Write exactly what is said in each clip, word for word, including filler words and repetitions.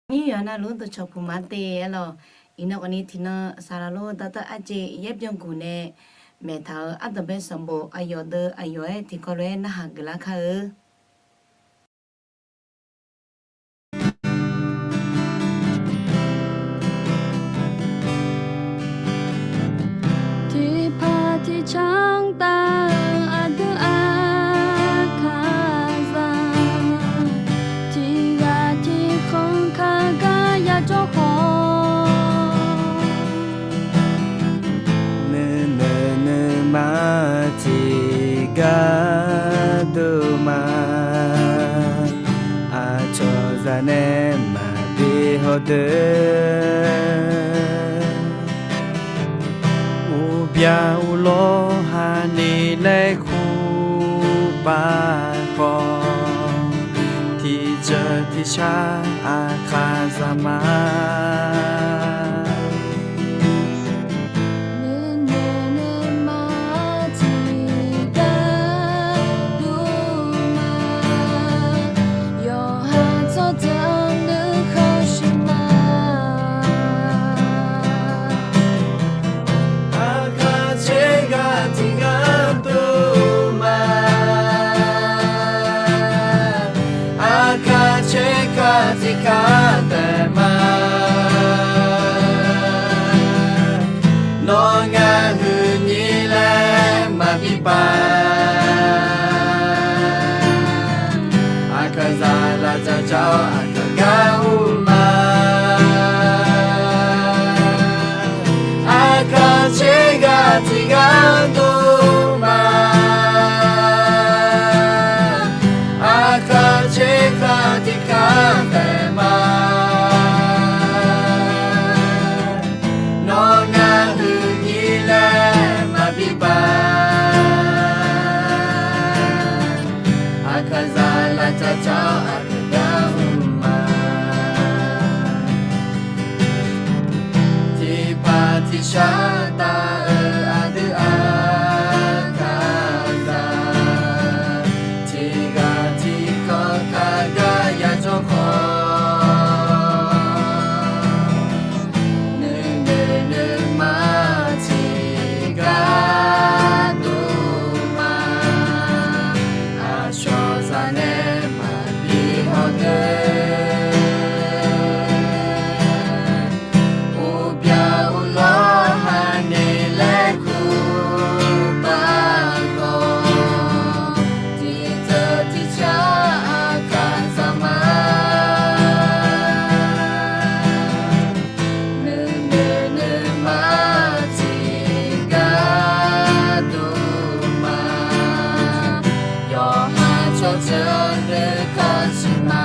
Nymr yawqha navluf dawqcawq puq ma te aer lawq. Iqnan khawfni tiqnan saqlaq lor dawrtawv arjeq yaer byanguq nae maeqtaq-euq ardanqbae sanqbof aqyawf deuv aqyawf-aer tiqkawv lof-aer narhaq geuflar kar-eu. Tiqpaq tiqcanr tav-eu aqdui aqkaqzaq, tiqghaq tiqkhanq kaqgar yajawr khawf, nuinoeq nuima tiqgar dov ma. Aqcawq zaq nae maqbi hawdeuq, uqbya uvlawr hani laer kur pav khawf, tiqdzeur tiqshar aqkaqzaq ma. Nuinoeq nuima tiqgar dov ma. Yawqha tsawrjeuq nuikhanr shuif ma. Aqkaq tser ghaq tiqgar dov ma. Aqkaq tser ghaq tiqgar taef ma. Nawr ngar huiqnyir laer maqbi pav. Aqkaqzaq lavtsaq dzaq-awr aqkaq gar ur ma. Aqkaq tser ghaq tiqgar dov ma. Aqkaq tser ghaq tiqgar taef ma. Nawr ngar huiqnyir laer maqbi pav. Aqkaqzaq lavtsaq dzaq-awr aqkaq gar ur ma. Tiqpaq tiqshar tav-eu aqdui aqkaqzaq, tiqghaq tiqkhanq kaqgar yajawr khawf, nuinoeq nuima tiqgar dov ma. Aqcawq zaq nae maqbi hawdeuq, uqbya uvlawr hani laer kur pav khawf, tiqdzeur tiqshar aqkaqzaq ma. Nuinoeq nuima tiqgar dov ma. Yawqha tsawrjeuq nuikhanr shuif ma.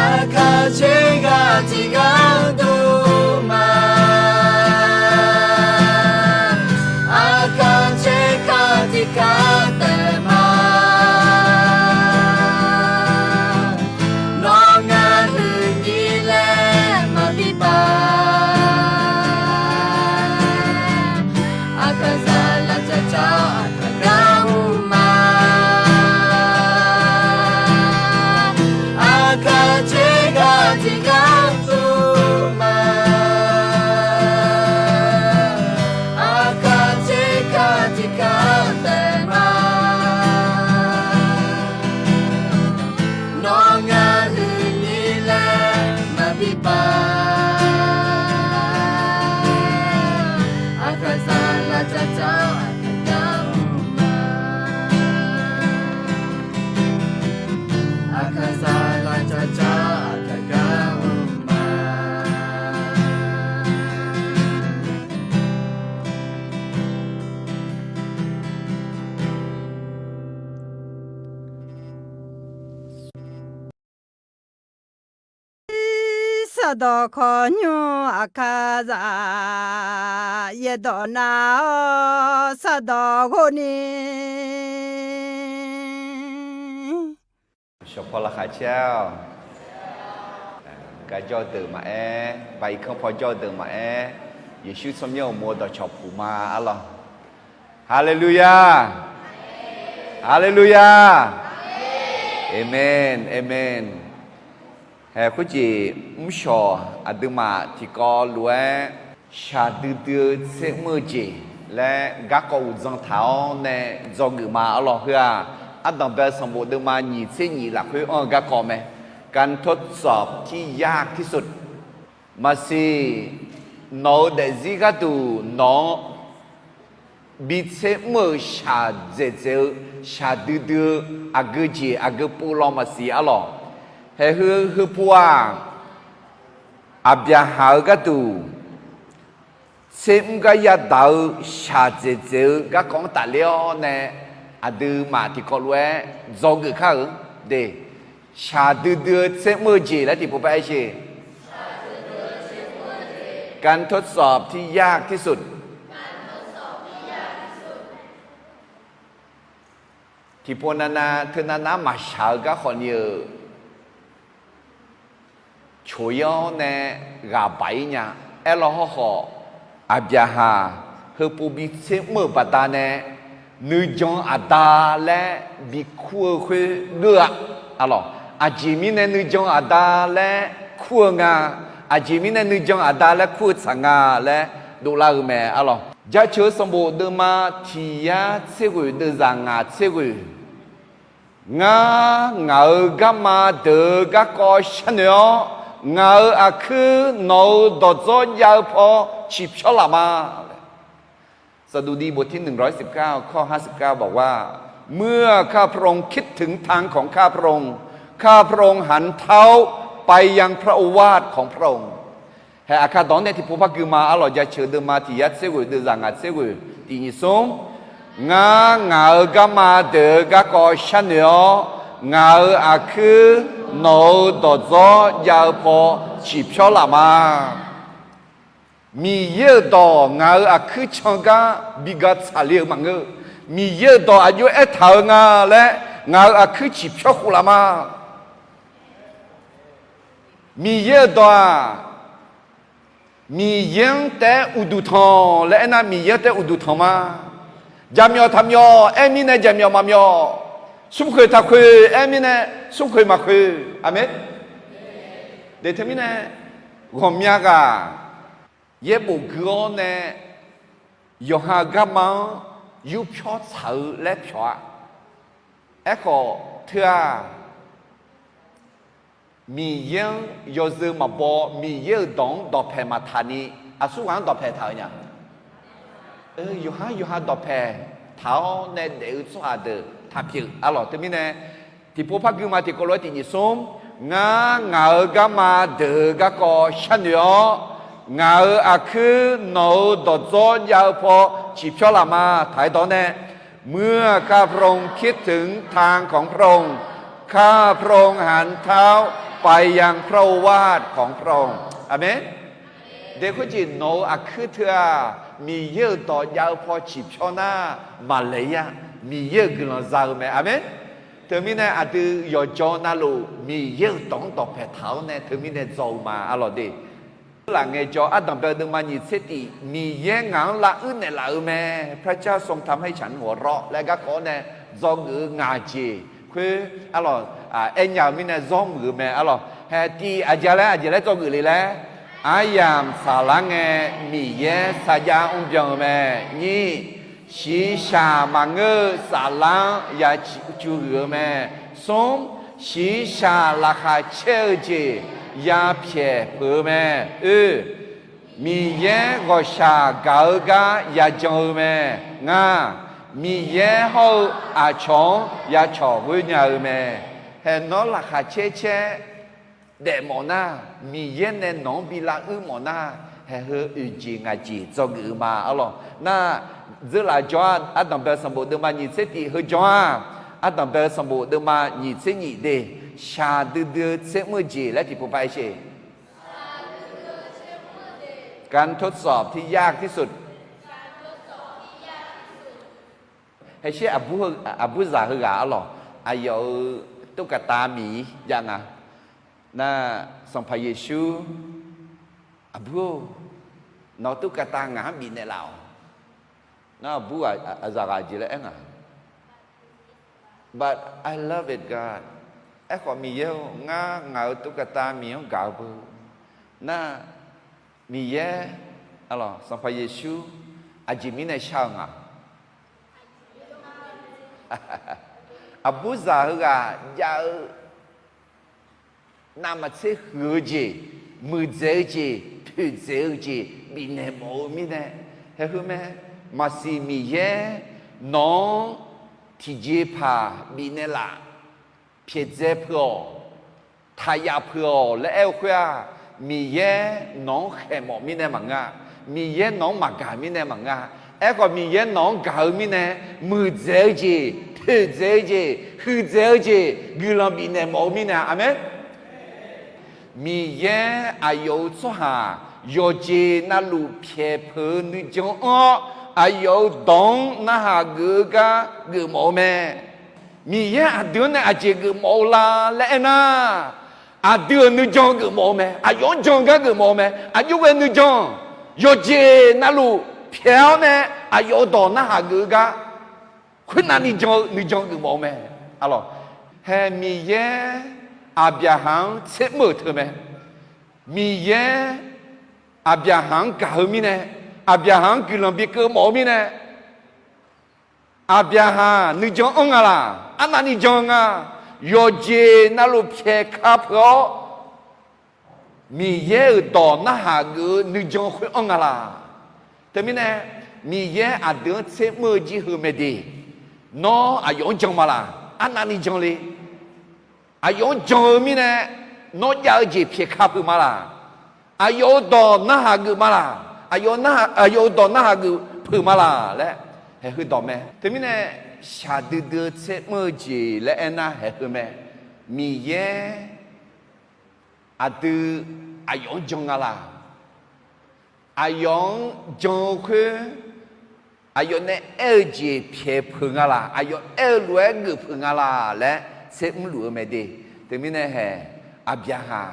Aqkaq tser ghaq tiqgar dov ma. Aqkaq tser ghaq tiqgar taef ma. Nawr ngar huiqnyir laer maqbi pav. Aqkaqzaq lavtsaq dzaq-awr aqkaq gar ur ma. Aqkaq tser ghaq tiqgar dov ma. Aqkaq tser ghaq tiqgar taef ma. Nawr ngar huiqnyir laer maqbi pav. Aqkaqzaq lavtsaq dzaq-awr aqkaq gar ur ma. Aqkaqzaq lavtsaq dzaq-awr aqkaq gar ur ma. Sardawq khawqnymr aqkaqzaq, yaerdawq nav-awr sardawq ghofni. Shawqpaw laqkhaq caer-awq. Garjawr deuq maqaer, ba irkanr paw jawr deuq maqaer, Yeqsur tsawrmyanr uqmov dawqcawq puq ma arlawq. Haleluya! Haleluya! Aqmeq, aqmeq. Hae, khoerjeq mrshawq aqduimaf tiqkawv lof-aer shaqdui dui-eu tser mr-eu jeq laer garkawv uqdzan taq-awr nae dzawgeuf ma arlawq. Heu-aq, ardanqbae sanqbof deuvma nyiq tser nyiq lafkhoer anr-eu garkawv mae. การทดสอบที่ยากที่สุด. Maqsiq, nawq-eu daefzir gharduq nawq-anr bi tser mr-euq shaqdzaeq dzaeq-eu, shaqdui dui-eu aqgeu jeq aqgeu pov law maqsiq arlawq. Haeq heu heupov-aq, Aqbyaqhaq-eu gharduq tser mr gar yadaq-eu shaqdzaeq dzaeq-eu garkawv-anr tafler-awr nae, aqduimaf tiqkawv lof-aer dzawgeuf kar-euq de. Shaqdui dui-eu tser mr-eu jeq laer tiqpov par aer sher. การทดสอบที่ยากที่สุด. Tiqpov navnav teu navnav maqshaq-eu garkhawf ni-euq coq-ir-awr nae ghaq baq-ir nya. Aerlaw hawrkhawf, Aqbyaqhaq heupov bi tser mr-euq baqdanae, nuijan aqda laer bi kur-eu khoer geur-a. Arlawq, aqjeq mirnae nuijan aqda laer kur-eu nga, aqjeq mirnae nuijan aqda laer kur-eu tsaq nga laer dovlar-eu mae arlawq. Jaceuq-eu sanqbof deuvma tiq yar tser ghoeq deuvzaq ngaq tser ghoeq. Ngar ngaq-euq garma deuq-eu garkawv sharnoeq-awr, ngaq-euq aqkuir nawq-euq dawqdzawr jav-eu paw ciqpyawr laf ma. สดุดีบทที่หนึ่งร้อยสิบเก้า ข้อห้าสิบเก้า บอกว่า เมื่อข้าพระองค์คิดถึงทางของข้าพระองค์ ข้าพระองค์หันเท้าไปยังพระโอวาทของพระองค์ Hae, aqkar dawq-anr nae tiqpov par gui ma arlawq. Jaceuq deuvma tiq yar tser ghoeq deuvzaq ngaq tser ghoeq tiq nyiq smr. Ngar ngaq-euq garma deuq-eu garkawv sharnoeq-awr, ngaq-euq aqkuir nawq-euq dawqdzawr jav-eu paw ciqpyawr laf ma. Miqyaer-euq dawq ngaq-euq aqkuir can gar bi ga tsaqle-euq maqngeur. Miqyaer-euq dawq aqjox aertaq-eu nga laer ngaq-euq aqkuir ciqpyawr khof laf ma. Miqyaer-euq dawq-aq, Miqyaer-anr taef-aer uqduq tanq laer aernar, Miqyaer-anr taef-aer uqduq tanq ma. Jaqmyawf taqmyawf aer mirnae jaqmyawf maqmyawf, smrkhoeq taqkhoeq aer mirnae smrkhoeq maqkhoeq. Aqmeq. Deuq teumirnae, ghawqmya ghaq yaerbof gui-awr nae yawqha-euq garma-anr yurpyawr tsaq-eu laer pyawq-a. Aerkhawf teu-aq, Miqyaer-anr yawzeu maqbaw, Miqyaer-euq dawq-anr dawqpaeq maqtaq ni, aqsurghaq-anr dawqpaeq taq-eu nya. Yawqha yawqha dawqpaeq taq-awr nae daef-eu tsawrhaq deuq taq pyeuf arlawq. Teumirnae, tiqpov par gui ma tiqkawv lof-aer tiq nyiq smr. Ngar ngaq-euq garma deuq-eu garkawv sharnoeq-awr, ngaq-euq aqkuir nawq-euq dawqdzawr jav-eu paw ciqpyawr laf ma. Taq-aer dawq-awr nae, เมื่อข้าพระองค์คิดถึงทางของพระองค์ ข้าพระองค์หันเท้าไปยังพระโอวาทของพระองค์ Aqmeq. Dae khoerjeq nawq-euq aqkuir teu-aq, Miqyaer-euq dawq jav-eu paw ciqpyawr nar, maqlaeq-ir-a. Miqyaer-euq guiqlanq za-eu mae. Aqmeq. Teumirnae aqdui yawqjawr navluf Miqyaer-euq dawq-anr dawqpaeq taq-awr nae teumirnae dzaw-eu ma arlawq de. Laf ngaejawr, ardanqbae-eu deuvma nyiq tser tif, Miqyaer ngaq-anr lavuir naeqlaf-eu mae. พระเจ้าทรงทำให้ฉันหัวเราะ laer garkawv-awr nae dzawgeuf-eu ngaq jeq khoer arlawq, aernya-eu mirnae zawr muiq-eu mae arlawq. Hae, tiv aqjeq laer aqjeq laer dzawgeuf le laer, aryamq saflar ngae Miqyaer sarjax mrbyan-eu mae. Nyir, shiqshaq maqngeur-eu saflar-anr ya cu huiq-eu mae. Smr, shiqshaq laqkhaq caer-eu jeq ya pyaeq peuq-eu mae. Oe, Miqyaer ghawqshaq gaq-eu gar yajan-eu mae. Ngar, Miqyaer hawr-eu aqcawq-anr ya cawq ghoer nya-eu mae. Hae, nawr laqkhaq caer caer daefmawf nar, Miqyaer nae nawq-anr bi lavuir mawf nar, hae heu oeq jeq ngaq jeq dzawgeuf-eu ma arlawq. Nar, dzeurlaf jawr-a, ardanqbae-eu sanqbof deuvma nyiq tser tif heu jawr-a, ardanqbae-eu sanqbof deuvma nyiq tser nyiq de, shaqdui dui-eu tser mr-eu jeq laer tiqpov par aer sher. การทดสอบที่ยากที่สุด. Hae sher, aqburzaq heughaq arlawq, aqyawf-euq ตุ๊กตา miq-ir jav nga. Nar, Sanqpaq Yeqsur, aqbur-or, nawq-euq ตุ๊กตา ngaq-anr bifnaeq laf-awq. Nar, aqbur aqzaq ghaq jeq laer aer nga. But I love it, God. Aerkhawf Miqyaer-or, ngar ngaq-euq ตุ๊กตา Miqyaer-anr gaq-eu beu nar, Miqyaer, Sanqpaq Yeqsur aqjeq mirnae shar-eu nga? Aqburzaq heughaq jav-eu navmaqtser huiq-eu jeq, muiqdzaeq-eu jeq, poeqdzaeq-eu jeq bifnaeq mawf-eu mirnae, haeqheu mae. Maqsiq Miqyaer nawq-anr tiqjeqpaq bifnaeq laf, pyaeqdzae peuq-awq, taqyaf peuq-awq laer aer-eu khoer-aq, Miqyaer nawq-anr khaeq mawf mirnae maqngeur-a. Miqyaer nawq-anr maqgaq mirnae maqngeur-a. Aerkhawf Miqyaer nawq-anr gaq-eu mirnae, muiqdzaeq-eu jeq, poeqdzaeq-eu jeq, huiqdzaeq-eu jeq guiqlanq bifnaeq mawf-eu mirnae, aqmeq. Miqyaer aqyawf-euq tsawrhaq yawqjeq navluf pyaeq peuq-eu nuijan anr-awr, aqyawf-euq dawq-anr narhaq geuf-eu gar geufmawf-eu mae. Miqyaer aqdui-anr nae aqjeq geufmawf-eu la laer aernar, aqdui-euq nuijan geufmawf-eu mae. Aqyawf-anr jan-eu gar geufmawf-eu mae. Aqjox ghae nuijan, yawqjeq navluf pyaeq-awr nae aqyawf-euq dawq narhaq geuf-eu gar khoernav nuijan-eu nuijan geufmawf-eu mae. Aqlawq, hae Miqyaer Aqbyaqhaq-anr tsermr-euq teu mae. Miqyaer Aqbyaqhaq-anr gaq-eu mirnae, Aqbyaqhaq-anr guiqlanq bikeuv mawf-eu mirnae, Aqbyaqhaq nuijan anr nga laq? Arnavni jan-eu nga. Yawqjeq navluf pyaeq ka peuq-awr, Miqyaer-euq dawq narhaq geuf-eu nuijan khoer anr nga laq? Teumirnae, Miqyaer aqdui-anr tsermr-eu jir heu mae de. Nawr aqyawf-anr jan ma laq? Arnavni jan le. Aqyawf-anr jan-eu mirnae, nawr jav-eu jeq pyaeq ka peuq ma laq? Aqyawf-euq dawq narhaq geuf ma laq? Aqyawf nar-, aqyawf-euq dawq narhaq geuf peuq ma laq laer haeqheu dawq mae. Teumirnae, shaqdui dui-eu tsermr-eu jeq laer aernar haeqheu mae. Miqyaer aqdui aqyawf-anr jan nga laq? Aqyawf-anr jan-eu khoer, aqyawf nae aer-eu jeq pyaeq peuq nga laq? Aqyawf aer-eu lof-aer geuf peuq nga laq laer tsermr luf-eu mae de. Teumirnae hae, Aqbyaqhaq,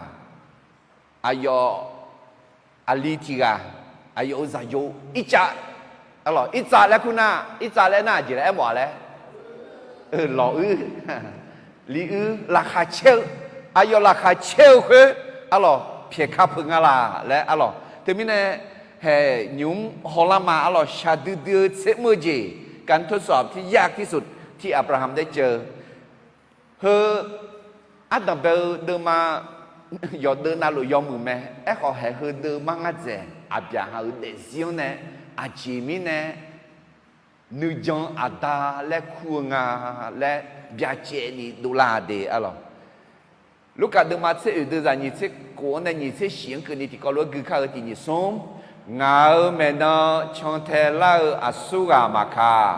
aqyawf aqli tiq ghaq, aqyawf-euq zaqyo Irtsav, Irtsav laer kur nar, Irtsav laer nar aqjeq laer aermawf-a laer, lawq uir, li uir, laqkhaq caer-eu, aqyawf laqkhaq caer-eu khoer, arlawq, pyaeq ka peuq nga laq laer arlawq. Teumirnae, hae, nymq-mr hawlar ma arlawq, shaqdui dui-eu tsermr-eu jeq, การทดสอบที่ยากที่สุดที่อับราฮัมได้เจอ Heu ardanq bae-eu deuvma yawqdeuv navluf yawmuiq mae. Aerkhawf haeq heu deuvma ngar dzaeq, Aqbyaqhaq-euq daefzir-anr nae aqjeq mirnae nuijan aqda laer kur-eu nga laer byacaevni dovlar de arlawq. Lurkaf deuvma tser oeq deuv zaq nyiq tser khof-anr nae nyiq tser shif-anr keuvni tiqkawv lof-aer gui kar-eu tiq nyiq smr, ngaq-euq maeqnan cantae lar-eu aqsurghaq maqkaq,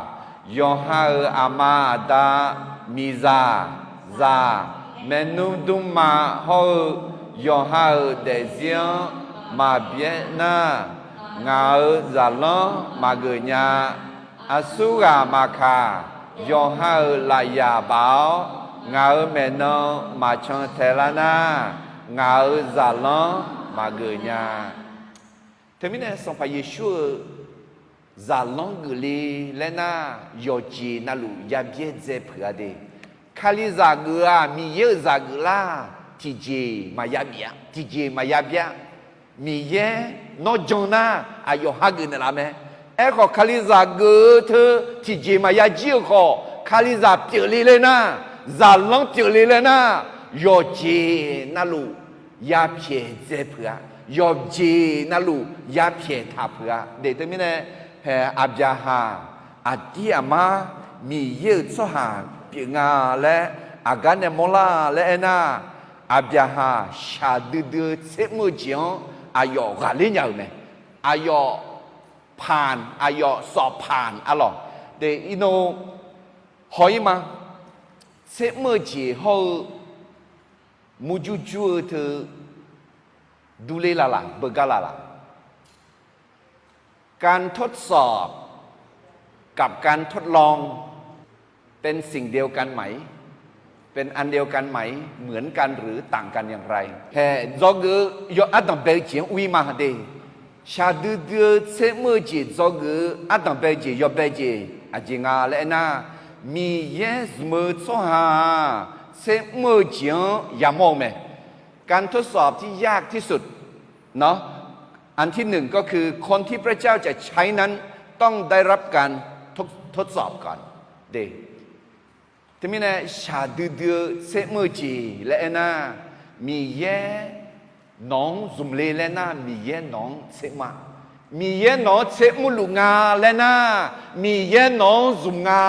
yawqha-euq aqma aqda, miqzaq, zaq, maernmr dmrma hawr-eu yawqha-euq daefzir-anr maqbyaer nar, ngaq-euq zaqlanr maqgeuf nya. Aqsurghaq maqkaq, yawqha-euq lafyaq baf-awr, ngaq-euq maeqnan maqcan tae lar nar, ngaq-euq zaqlanr maqgeuf nya. Teumirnae Sanqpaq Yeqsur-euq zaqlanr geufle laer nar, yawqjeq navluf yabyaer dzae peuq-a de. Kalizaq geuf-aq, Miqyaer-euq zaq geuf lar, tiqjeq maqya bif-a, tiqjeq maqya byav. Miqyaer nawr jan nar, aqyawf hageuf naeqlaf mae. Aerkhawf, Kalizaq geuf-eu teu tiqjeq maqya jir-eu khawf, Kalizaq pyeufle laer nar, zaqlanr pyeufle laer nar, yawqjeq navluf yapyaeq dzae peuq-a. Yawqjeq navluf yapyaeq taq peuq-a. Deuq teumirnae, hae, Aqbyaqhaq aqdir aqmar Miqyaer-euq tsawrhaq pyeuf nga laer aqgar nae mawrlar laer aernar, Aqbyaqhaq shaqdui dui-eu tsermr-eu jeq-anr aqyawf ghaqler nya-euq mae. Aqyawf paq, aqyawf sawf paq arlawq. Deuq irno haw-ir ma. Tsermr-eu jeq hawr-eu murjur jur-eu teu durler laf laf, beugar laf laf. การทดสอบกับการทดลอง เป็นสิ่งเดียวกันไหม เป็นอันเดียวกันไหม เหมือนกันหรือต่างกันอย่างไร hae, dzawgeuf-eu yaw ardanq bae-eu jeq-anr ur-ir ma de. Shaqdui dui-eu tsermr-eu jeq dzawgeuf-eu ardanq bae-eu jeq yawbae jeq aqjeq nga laer aernar, Miqyaer zmq-eu tsawrhaq-aq, tsermr-eu jeq-anr yamawr-eu mae. การทดสอบที่ยากที่สุด เนาะ อันที่หนึ่งก็คือคนที่พระเจ้าจะใช้นั้นต้องได้รับการทด ทดสอบก่อน de. Teumirnae shaqdui dui-eu tsermr-eu jeq laer aernar, Miqyaer nawq-anr zmq le laer nar, Miqyaer nawq-anr tsermr-a. Miqyaer nawq-anr tsermr luf nga laer nar, Miqyaer nawq-anr zmq nga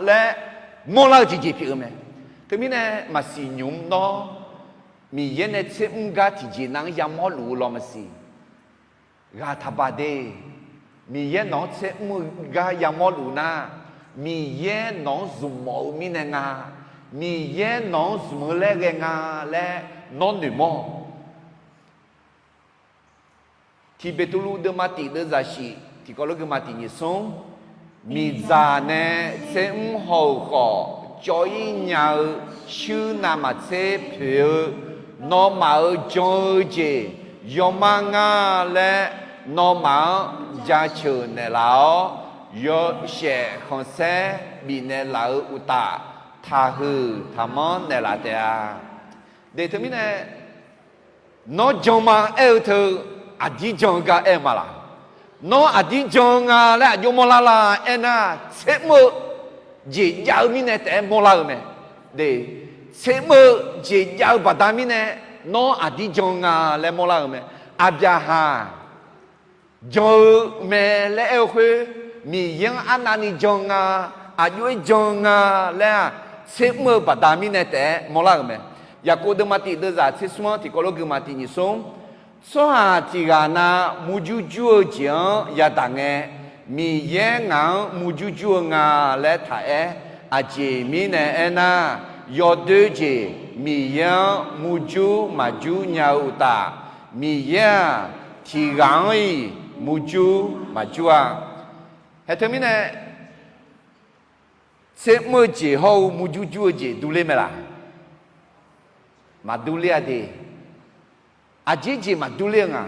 laer mawrlar-eu tiqjeq pyeuf-eu mae. Teumirnae maqsiq nymq-mr nawr, Miqyaer nae tsermr gar tiqjeq nav-anr yamawr luf-eu law maqsiq. Ghaq taqbaq de. Miqyaer nawq-anr tsermr-eu gar yamawr luf nar, Miqyaer nawq-anr zmq mawf-eu mirnae nga. Miqyaer nawq-anr zmq-eu laer ghae nga laer nawr noeqmawr. Tiq Beqtuvluv deuvma tiq deuvzaq shif tiqkawv lof geuvma tiq nyiq smr, miqdzaq nae tsermr haw-euq khawf, cawv-ir nya-eu shuir navmaqtser poeq-eu, nawmaf-euq jan-eu jeq yawmar nga laer, nawmaf-anr jaceuq naeqlaf-awr, yawshaef khanqsaer bifnaeq laf-eu uqtaf, taqhuiq taqmanr naeqlaf taef-a. De teumirnae, nawr jan ma aer-eu teu, aqdir jan-eu gar aer-eu ma laq? Nawr aqdir jan-eu nga laer aqjox mawrlar la aernar, tsermr-eu jeq jav-eu mirnae taef-aer mawrlar-eu mae. De, tsermr-eu jeq jav-eu baqda mirnae, nawr aqdir jan-eu nga laer mawrlar-eu mae. Aqbyaqhaq jan-eu mae laer aer-eu khoer, Miqyaer-anr arnavni jan nga, aqjox-aer jan nga laer-aq, tsermr-eu baqda mirnae taef-aer mawrlar-euq mae. Yaqkov deuvma tiq deuvzaq tser smr-anr tiqkawv lof geuvma tiq nyiq smr, tsawrhaq tiq ghaq na murjur jur-eu jeq-anr yadaq ngae, Miqyaer ngaq-anr murjur jur-eu nga laer taq aer, aqjeq mirnae aernar, yawdoer jeq Miqyaer-anr murjur maqjur nya-eu uqtaf, Miqyaer-aq, tiq ghaq-anr-iq murjur maqjur-a. Haeq teumirnae, tsermr-eu jeq hawr-eu murjur jur-eu jeq durler mae laq? Maqdur ler-a de. Aqjeq jeq maqdur ler-eu nga?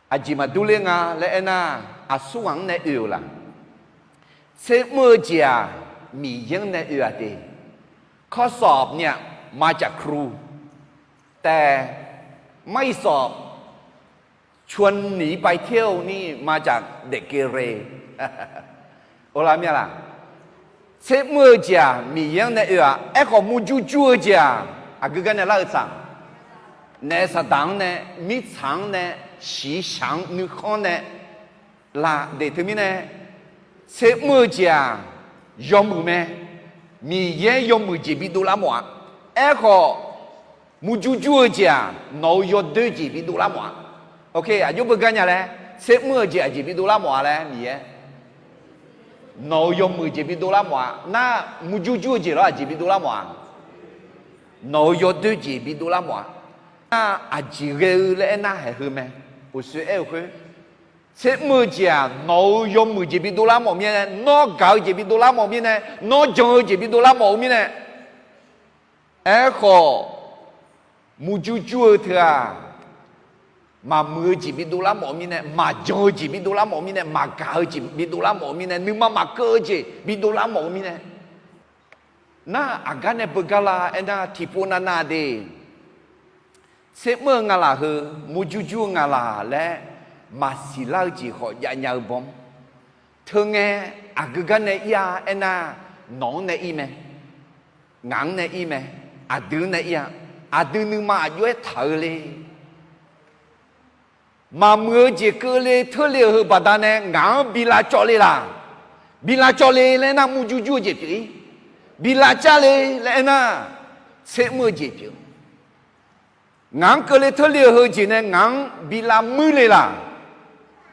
Aqjeq maqdur ler nga laer aernar, aqsur ghaq-anr nae oe-euq laq? Tsermr-eu jeq-aq, Miqyaer-anr nae oe-aq de. ข้อสอบเนี่ย มาจากครู แต่ไม่สอบ ชวนหนีไปเที่ยวนี่ มาจากเด็กเกเร Oe lar mir-a laq? Tsermr-eu jeq-aq, Miqyaer-anr nae oe-aq, aerkhawf murjur jur-eu jeq-aq, aqgeu gar nae lar-eu tsaq? Naef saqdaq-anr nae, mirtsaq-anr nae, shiqshaq-anr nuikhanr nae, laq de teumirnae, tsermr-eu jeq-aq, yawmuiq mae. Miqyaer yawmuiq jeq bidov lar mawf-a. Aerkhawf, murjur jur-eu jeq-aq, nawq-euq yawdoer jeq bidov lar mawf-a. Oke, aqjox beugar nya laer, tsermr-eu jeq aqjeq bidov lar mawf-a laer Miqyaer, nawq-euq yawmuiq jeq bidov lar mawf-a. Nar, murjur jur-eu jeq lawr aqjeq bidov lar mawf-a? Nawq-euq yawdoer jeq bidov lar mawf-a. Nar, aqjeq ghae-eu laer aernar haeq heu mae. Uqshoe aer-eu khoer, tsermr-eu jeq-aq, nawq-euq yawmuiq jeq bidov lar mawf mirnae, nawr gaq-eu jeq bidov lar mawf mirnae, nawr jan-eu jeq bidov lar mawf-eu mirnae, aerkhawf, murjur jur-eu teu-aq, maqmuiq-eu jeq bidov lar mawf-eu mirnae, maqjan-eu jeq bidov lar mawf-eu mirnae, maqgaq-eu jeq bidov lar mawf-eu mirnae, nuima maqkeuv-eu jeq bidov lar mawf-eu mirnae, nar aqgar nae beugar la aernar, tiqpov navnav de, tsermr-eu nga laq heu, murjur jur-eu nga laq laer maqsiq lar-eu jeq khawf jav nya-eu bawr. Teungae, aqgeu gar nae ir-a aernar, nawq-anr nae ir mae, ngaq-anr nae ir mae, aqdui-anr nae ir-a. Aqdui nuima aqjox-aer taq-eu le. Maqmuiq-eu jeq keuvle teurle-euq heu baqdanae ngaq-anr bi lavcawv le laq? Bi lavcawv le laer aernar, murjur jur-eu jeq pyeuf-ir. Bi lavcav le laer aernar, tsermr-eu jeq pyeuf. Ngaq-anr keuvle teurle-euq heu jeq nae ngaq-anr bi lavmuir le laq?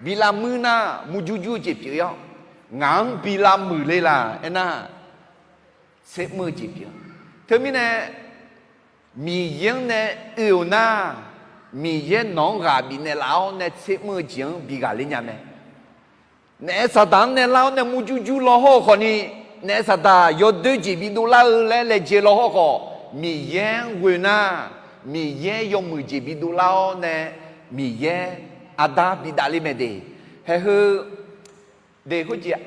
Bi lavmuir nar, murjur jur-eu jeq pyeuf-ir-awr, ngaq-anr bi lavmuiq le laq aernar, tsermr-eu jeq pyeuf. Teumirnae, Miqyaer-anr nae oe-euq nar, Miqyaer nawq-anr ghaq bifnaeq laf-awr nae tsermr-eu jeq-anr bi ghaqler nya mae. Naef saqdaq-anr nae lar-awr nae murjur jur law hawr-eu khawfni, naef saqdaq yawdoer jeq bidov lar-eu laer laejae law hawr khawf, Miqyaer-anr ghoe nar, Miqyaer yawmuiq jeq bidov lar-awr nae, Miqyaer arda bidavler mae de. Haeq heu de khoerjeq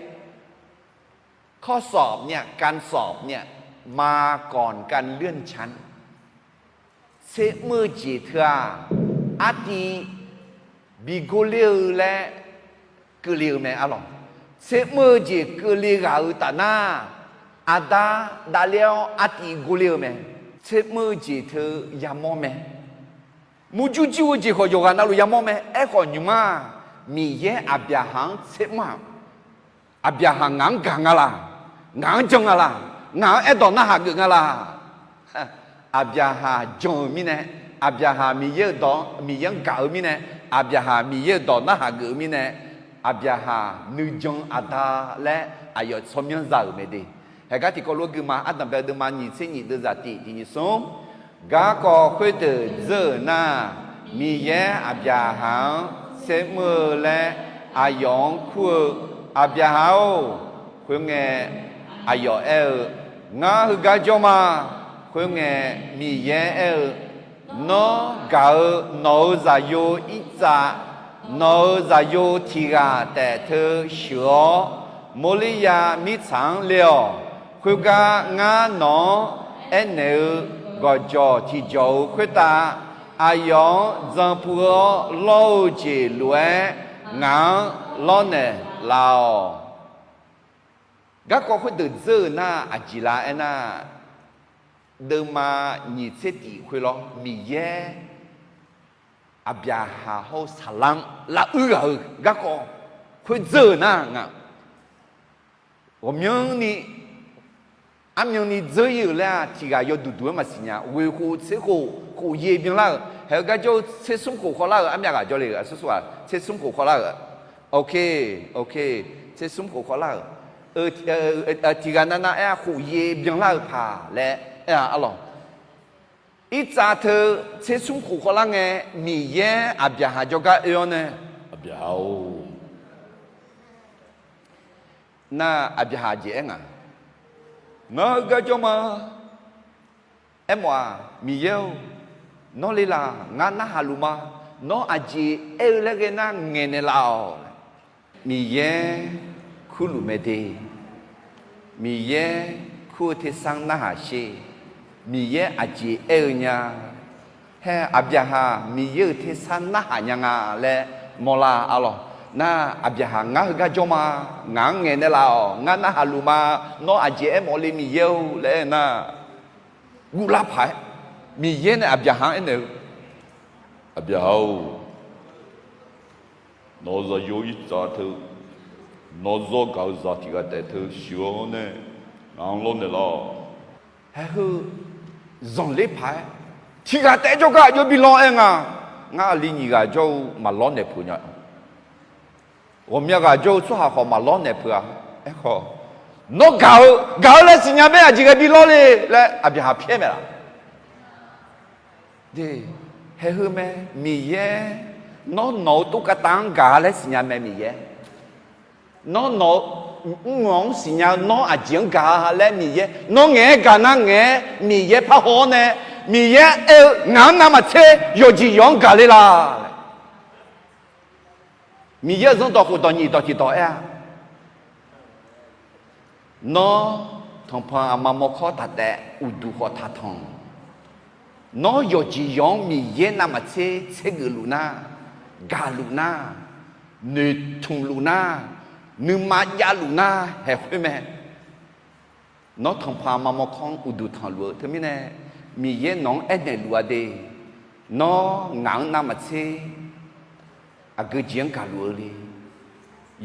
ข้อสอบเนี่ย การสอบเนี่ย มาก่อนการเลื่อนชั้น tser mr-eu jeq teu-aq, artiv bi gor ler-eu laer keuvle-eu mae arlawq. Tser mr-eu jeq keuvle ghaq-euq taf nar, aqda davler-awr artiv gor ler-eu mae. Tser mr-eu jeq teu yamawr mae. Murjur jir-eu jeq khawf yawqghaq navluf yamawr mae. Aerkhawf nymq-mr-aq, Miqyaer Aqbyaqhaq-anr tser mr-aq, Aqbyaqhaq ngaq-anr gaq nga laq? Ngaq-anr jan nga laq? Ngaq-anr aerdawq narhaq geuf nga laq? Aqbyaqhaq jan-euq mirnae, Aqbyaqhaq Miqyaer-euq dawq, Miqyaer-anr gaq-eu mirnae, Aqbyaqhaq Miqyaer-euq dawq narhaq geuf-eu mirnae, Aqbyaqhaq nuijan aqda laer aqyawf tsawrmyanr za-euq mae de. Haeqgar tiqkawv lof-aer guima, ardanqbae-eu deuvma nyiq tser nyiq deuvzaq tiq tiq nyiq smr. Garkawv khoerdeuq dzeur-euq nar, Miqyaer Aqbyaqhaq-anr tser mr-eu laer aqyawf-anr kur-eu, Aqbyaqhaq-or, khoerngae aqyawf aer-eu, Ngar heugar jawr ma. Khoerngae, Miqyaer aer-eu, Nawr gaq-eu nawq-euq zaqyo Irtsav, nawq-euq zaqyo tiq ghaq taef teu sheuq-awr, Morliya mirtsaq-anr le-awq. Khoergar ngar nawq-anr aernaeq-eu gawqjawq tiqjawq-euq khoertav, aqyawf-anr dzan puiv-awr lawr-eu jeq lof-aer, ngaq-anr lawrnaeq laf-awq. Garkawv khoerdeuq dzeur-euq nar aqjeq lar aernar, deuvma nyiq tser tiq khoerlawr Miqyaer Aqbyaqhaq hawr-eu saqlar-anr lavuir ghaq-euq garkawv khoer dzeur-euq nar nga. Ghawqmyanrni armyanni dzeur ir-euq laer-aq, tiq ghaq yawduq duq-aer maqsiq nya. Ghoeq khof tser khof khof ye byanlar-euq, haeq-eu gar jawr-eu tser smr khof khawvlar-euq armyav ghaq jawr le-euq, aqsur sur-aq tser smr khof khawvlar-euq. Oke, oke, tser smr khof khawvlar-euq. Tiq ghaq navnav aer-a, khof ye byanlar-eu paq laer aer-a arlawq. Irtsav teu tser smr khof khawvlar ngae, Miqyaer Aqbyaqhaq jawrgar oe-awr nae, Aqbyaqhaq-or, nar Aqbyaqhaq jeq aer nga, Ngar heugar jawr ma. Aermawf-aq, Miqyaer-or, nawr le laq? Ngar narhaq luf ma. Nawr aqjeq aer-eu laer ghae nar ngaeqnaeq laf-awq. Miqyaer kurluf mae de. Miqyaer kur-eu tersar narhaq sher. Miqyaer aqjeq aer-eu nya. Hae, Aqbyaqhaq Miqyaer-euq tersar narhaq nya nga laer mawrlar arlawq. Nar Aqbyaqhaq ngar heugar jawr ma. Ngaq-anr ngaeqnaeq laf-awq. Ngar narhaq luf ma. Nawr aqjeq aermawf le Miqyaer-or laer aer nar, guvlar paq-aer Miqyaer nae Aqbyaqhaq-anr aernaeq-eu, Aqbyaqhaq-or, nawq-euq zaqyo Irtsav teu nawr zawr gaq-eu zaq tiq ghaq taef teu sheuq-awr nae ngaq-anr lawrnaeq laf-awq. Haeq heu zanqler paq-aer, tiq ghaq taef-aer jawrgar aqjox bi lawr aer nga. Ngar aqli nyiq ghaq jawr-eu maqlawr naeq peuq nya. Ghawqmya ghaq jawr-eu tsawrhaq khawf maqlawr naeq peuq-a. Aerkhawf, nawr gaq-eu, gaq-eu laer siqnya mae, aqjeq ghae bi lawr le laer Aqbyaqhaq pyaer mae laf. Haeq heu mae, Miqyaer, nawr nawq-eu tov kavtav-anr gaq-a laer siqnya mae Miqyaer. Nawr nawq-eu mrnganq-anr siqnya-eu nawr aqjeq-anr gaq-a laer Miqyaer, nawr ngaeq-aer gaq nar ngaeq-aer Miqyaer parhaw-awr nae, Miqyaer aer-eu ngaq-anr navmaqtser yawqjeq yawq-anr gaq le laf. Miqyaer-euq zanrdawq khofdawq nyiq dawq tiqdawq aer-a, Nawr tanqpanq aqma mawrkawr taq taef, uqduq khawf taq tanq. Nawr yawqjeq yawq-anr Miqyaer navmaqtser tsergeuf luf nar, gaqluf nar, noeqtmq luf nar, nuima javluf nar haeq khoer mae. Nawr tanqpanq aqma mawrkawr-anr uqduq tanqluf-eu teumirnae, Miqyaer nawq-anr aernaeq luf-a de. Nawr ngaq-anr navmaqtser aqgeu jeq-anr gaqluf-eu le.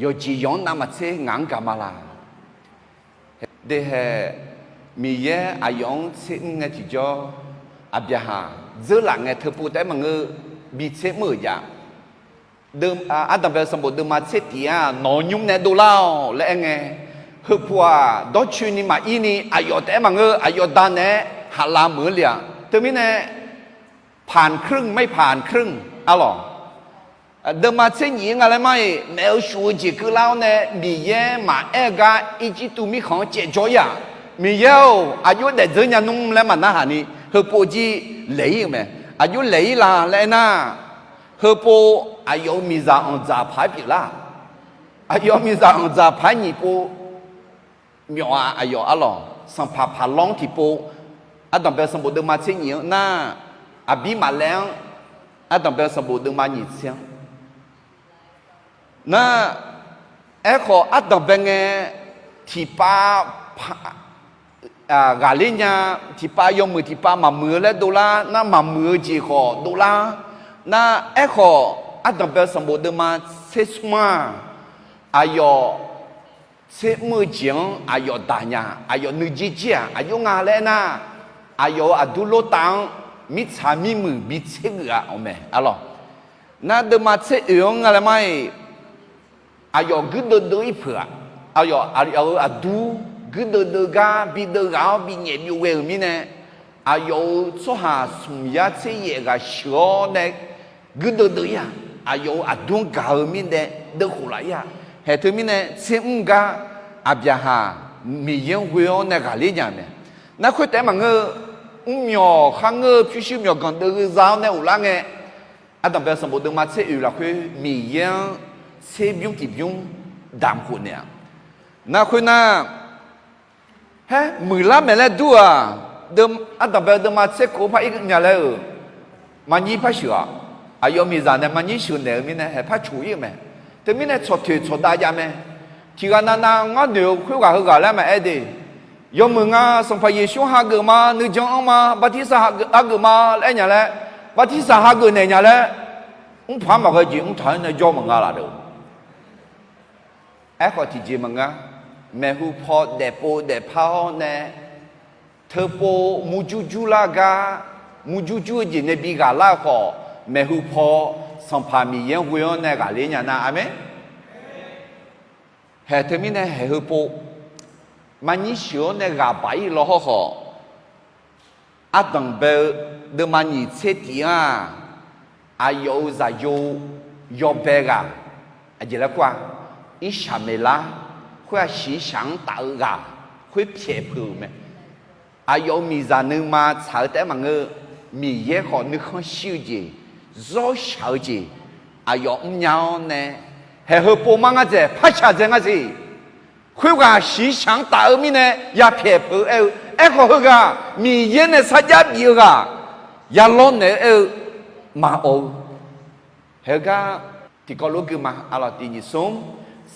Yawqjeq yawq-anr navmaqtser ngaq-anr gaq ma laq. Dehae, Miqyaer aqyawf-anr tser mr ngae tiqjawr, Aqbyaqhaq dzeurlaf ngae teupov taef-aer maqngeur, bi tser mr-euq jav. Ardanqbae-eu sanqbof deuvma tser tiq-aq, nawq-eu nymr nae dovlar-awq laer aer ngae, heupov-aq dawrcoeni maqir ni aqyawf taef-aer maqngeur, aqyawf da naeq-aer haqlav meuq-anr le-aq. Teumirnae, ผ่านครึ่ง ไม่ผ่านครึ่ง arlawq. Deuvma tser nyif-ir nga laer mar-iq, naef-eu shuf-eu jeq keuvlar-awr nae Miqyaer maqaer-eu gar Irjirtuv mirkhanq-anr caevjawr-ir-aq, Miqyaer-or, aqjox daefdzeur nya nmr laer maqnarhaq ni, heupov jir laeq-ir-euq mae. Aqjox laeq-ir la laer aer nar, heupov aqyawf-euq miqzaq anqdzaq paq-aer pyeuflar. Aqyawf miqzaq anqdzaq paq-aer nyiq pov myawf-a aqyawf arlawq. sanqpaq paqlawr-anr tiqpov, ardanq bae sanqbof deuvma tser nyiq-anr nar, aqbir maqlaer-anr, ardanq bae sanqbof deuvma nyiq tser-anr nar, aerkhawf ardanq bae ngae tiqpav ghaqler nya, tiqpav yawmuiq tiqpav maqmuiq-eu laer dovlar nar, maqmuiq-eu jeq khawf dovlar nar, aerkhawf ardanq bae sanqbof deuvma tser smr-aq, aqyawf tser mr-eu jeq-anr aqyawf daq nya, aqyawf nuijer jir-aq aqjox nga laer aernar, aqyawf-euq aqdur lortav-anr mirtsaq mirmuiq bi tser geuf-a awq mae arlawq. Nar deuvma tser oeq-anr nga laer mar-iq, aqyawf guirdeuv deuv-ir peuq-aq, aqyawf aqyawf-euq aqdur guirdeuv deuv gar bi deuv ghaq-awr bi nyaef byov ghae-euq mirnae, aqyawf-euq tsawrhaq smq yar tser yaef ghaq sheuq-awr nae guirdeuv deuv-ir-aq, aqyawf-euq aqdur-anr gaq-eu mirnae deuvkhof laf-ir-aq, haeq teumirnae tser mr gar Aqbyaqhaq Miqyaer-anr ghoe-awr nae ghaqler nya-euq mae. Nar khoer taef-aer maqngeur-eu, mrmyawq kharngeur-eu pyurshuir myawqganq deuv-eu za-awr nae ghoflar ngae, ardanq bae sanqbof deuvma tser oeq lafkhoer Miqyaer-anr tser bymr tiqbymr damq khof naeq-aq, nar khoernar, haer muiqlar maeq laer dur-aq, ardanq bae deuvma tser kov par ir nya laer-euq marnyir par sheuq-aq, aqyawf miqzaq nae marnyir sheuq naeq-eu mirnae haeq par coq ir-eu mae. Teumirnae tsawq toeq tsawq dav jav mae. Tiq ghaq navnav ngar noeq-eu khoerghaq heughaq laer maqaer de. Yawmuiq nga Sanqpaq Yeqsur hageuf ma, nuijan anr ma, bartirsaq hageuf ma laer aer nya laer, bartirsaq hageuf naeq nya laer, mrpaq maqghae jeq mrtaq-aer nae jawr maqnga laf deuq. Aerkhawf tiqjeq maqngeur-a. Maeqhu paw daefpov daefpar-awr nae, teupov murjur jurlar gar, murjur jur-eu jeq nae bi ghaqlar-eu khawf, maeqhu paw Sanqpaq Miqyaer-anr ghoe-awr nae ghaqler nya nar, aqmeq. Haeq teumirnae haeq heupov marnyir sheuq-awr nae ghaq baq-ir law hawrkhawf, ardanq bae-eu deuvma nyiq tser tif-anr-aq, aqyawf-euq zaqyo yawbae ghaq, aqjeq laer kur-a, Irsaqmeqlar, khoer-aq shiqshaq-anr taf-eu ghaq, khoer pyaeq peuq-euq mae. Aqyawf-euq miqzaq nuima tsaq-eu taef-aer maqngeur, Miqyaer khawf nuikhanr shir-eu jeq, zawr shaq-eu jeq, aqyawf mrnya-awr nae, haeq heupov mar ngar dzaeq, par shaq dzae ngar siq. Khoerghaq shiqshaq-anr taf-eu mirnae yapyaeq peuq-eu aer-eu, aerkhawf heughaq Miqyaer nae sarjax bif-eu ghaq, yalawr naeq-eu aer-eu, maqawq-eu. Heugar tiqkawv lof gui ma, aqlawq tiq nyiq smr,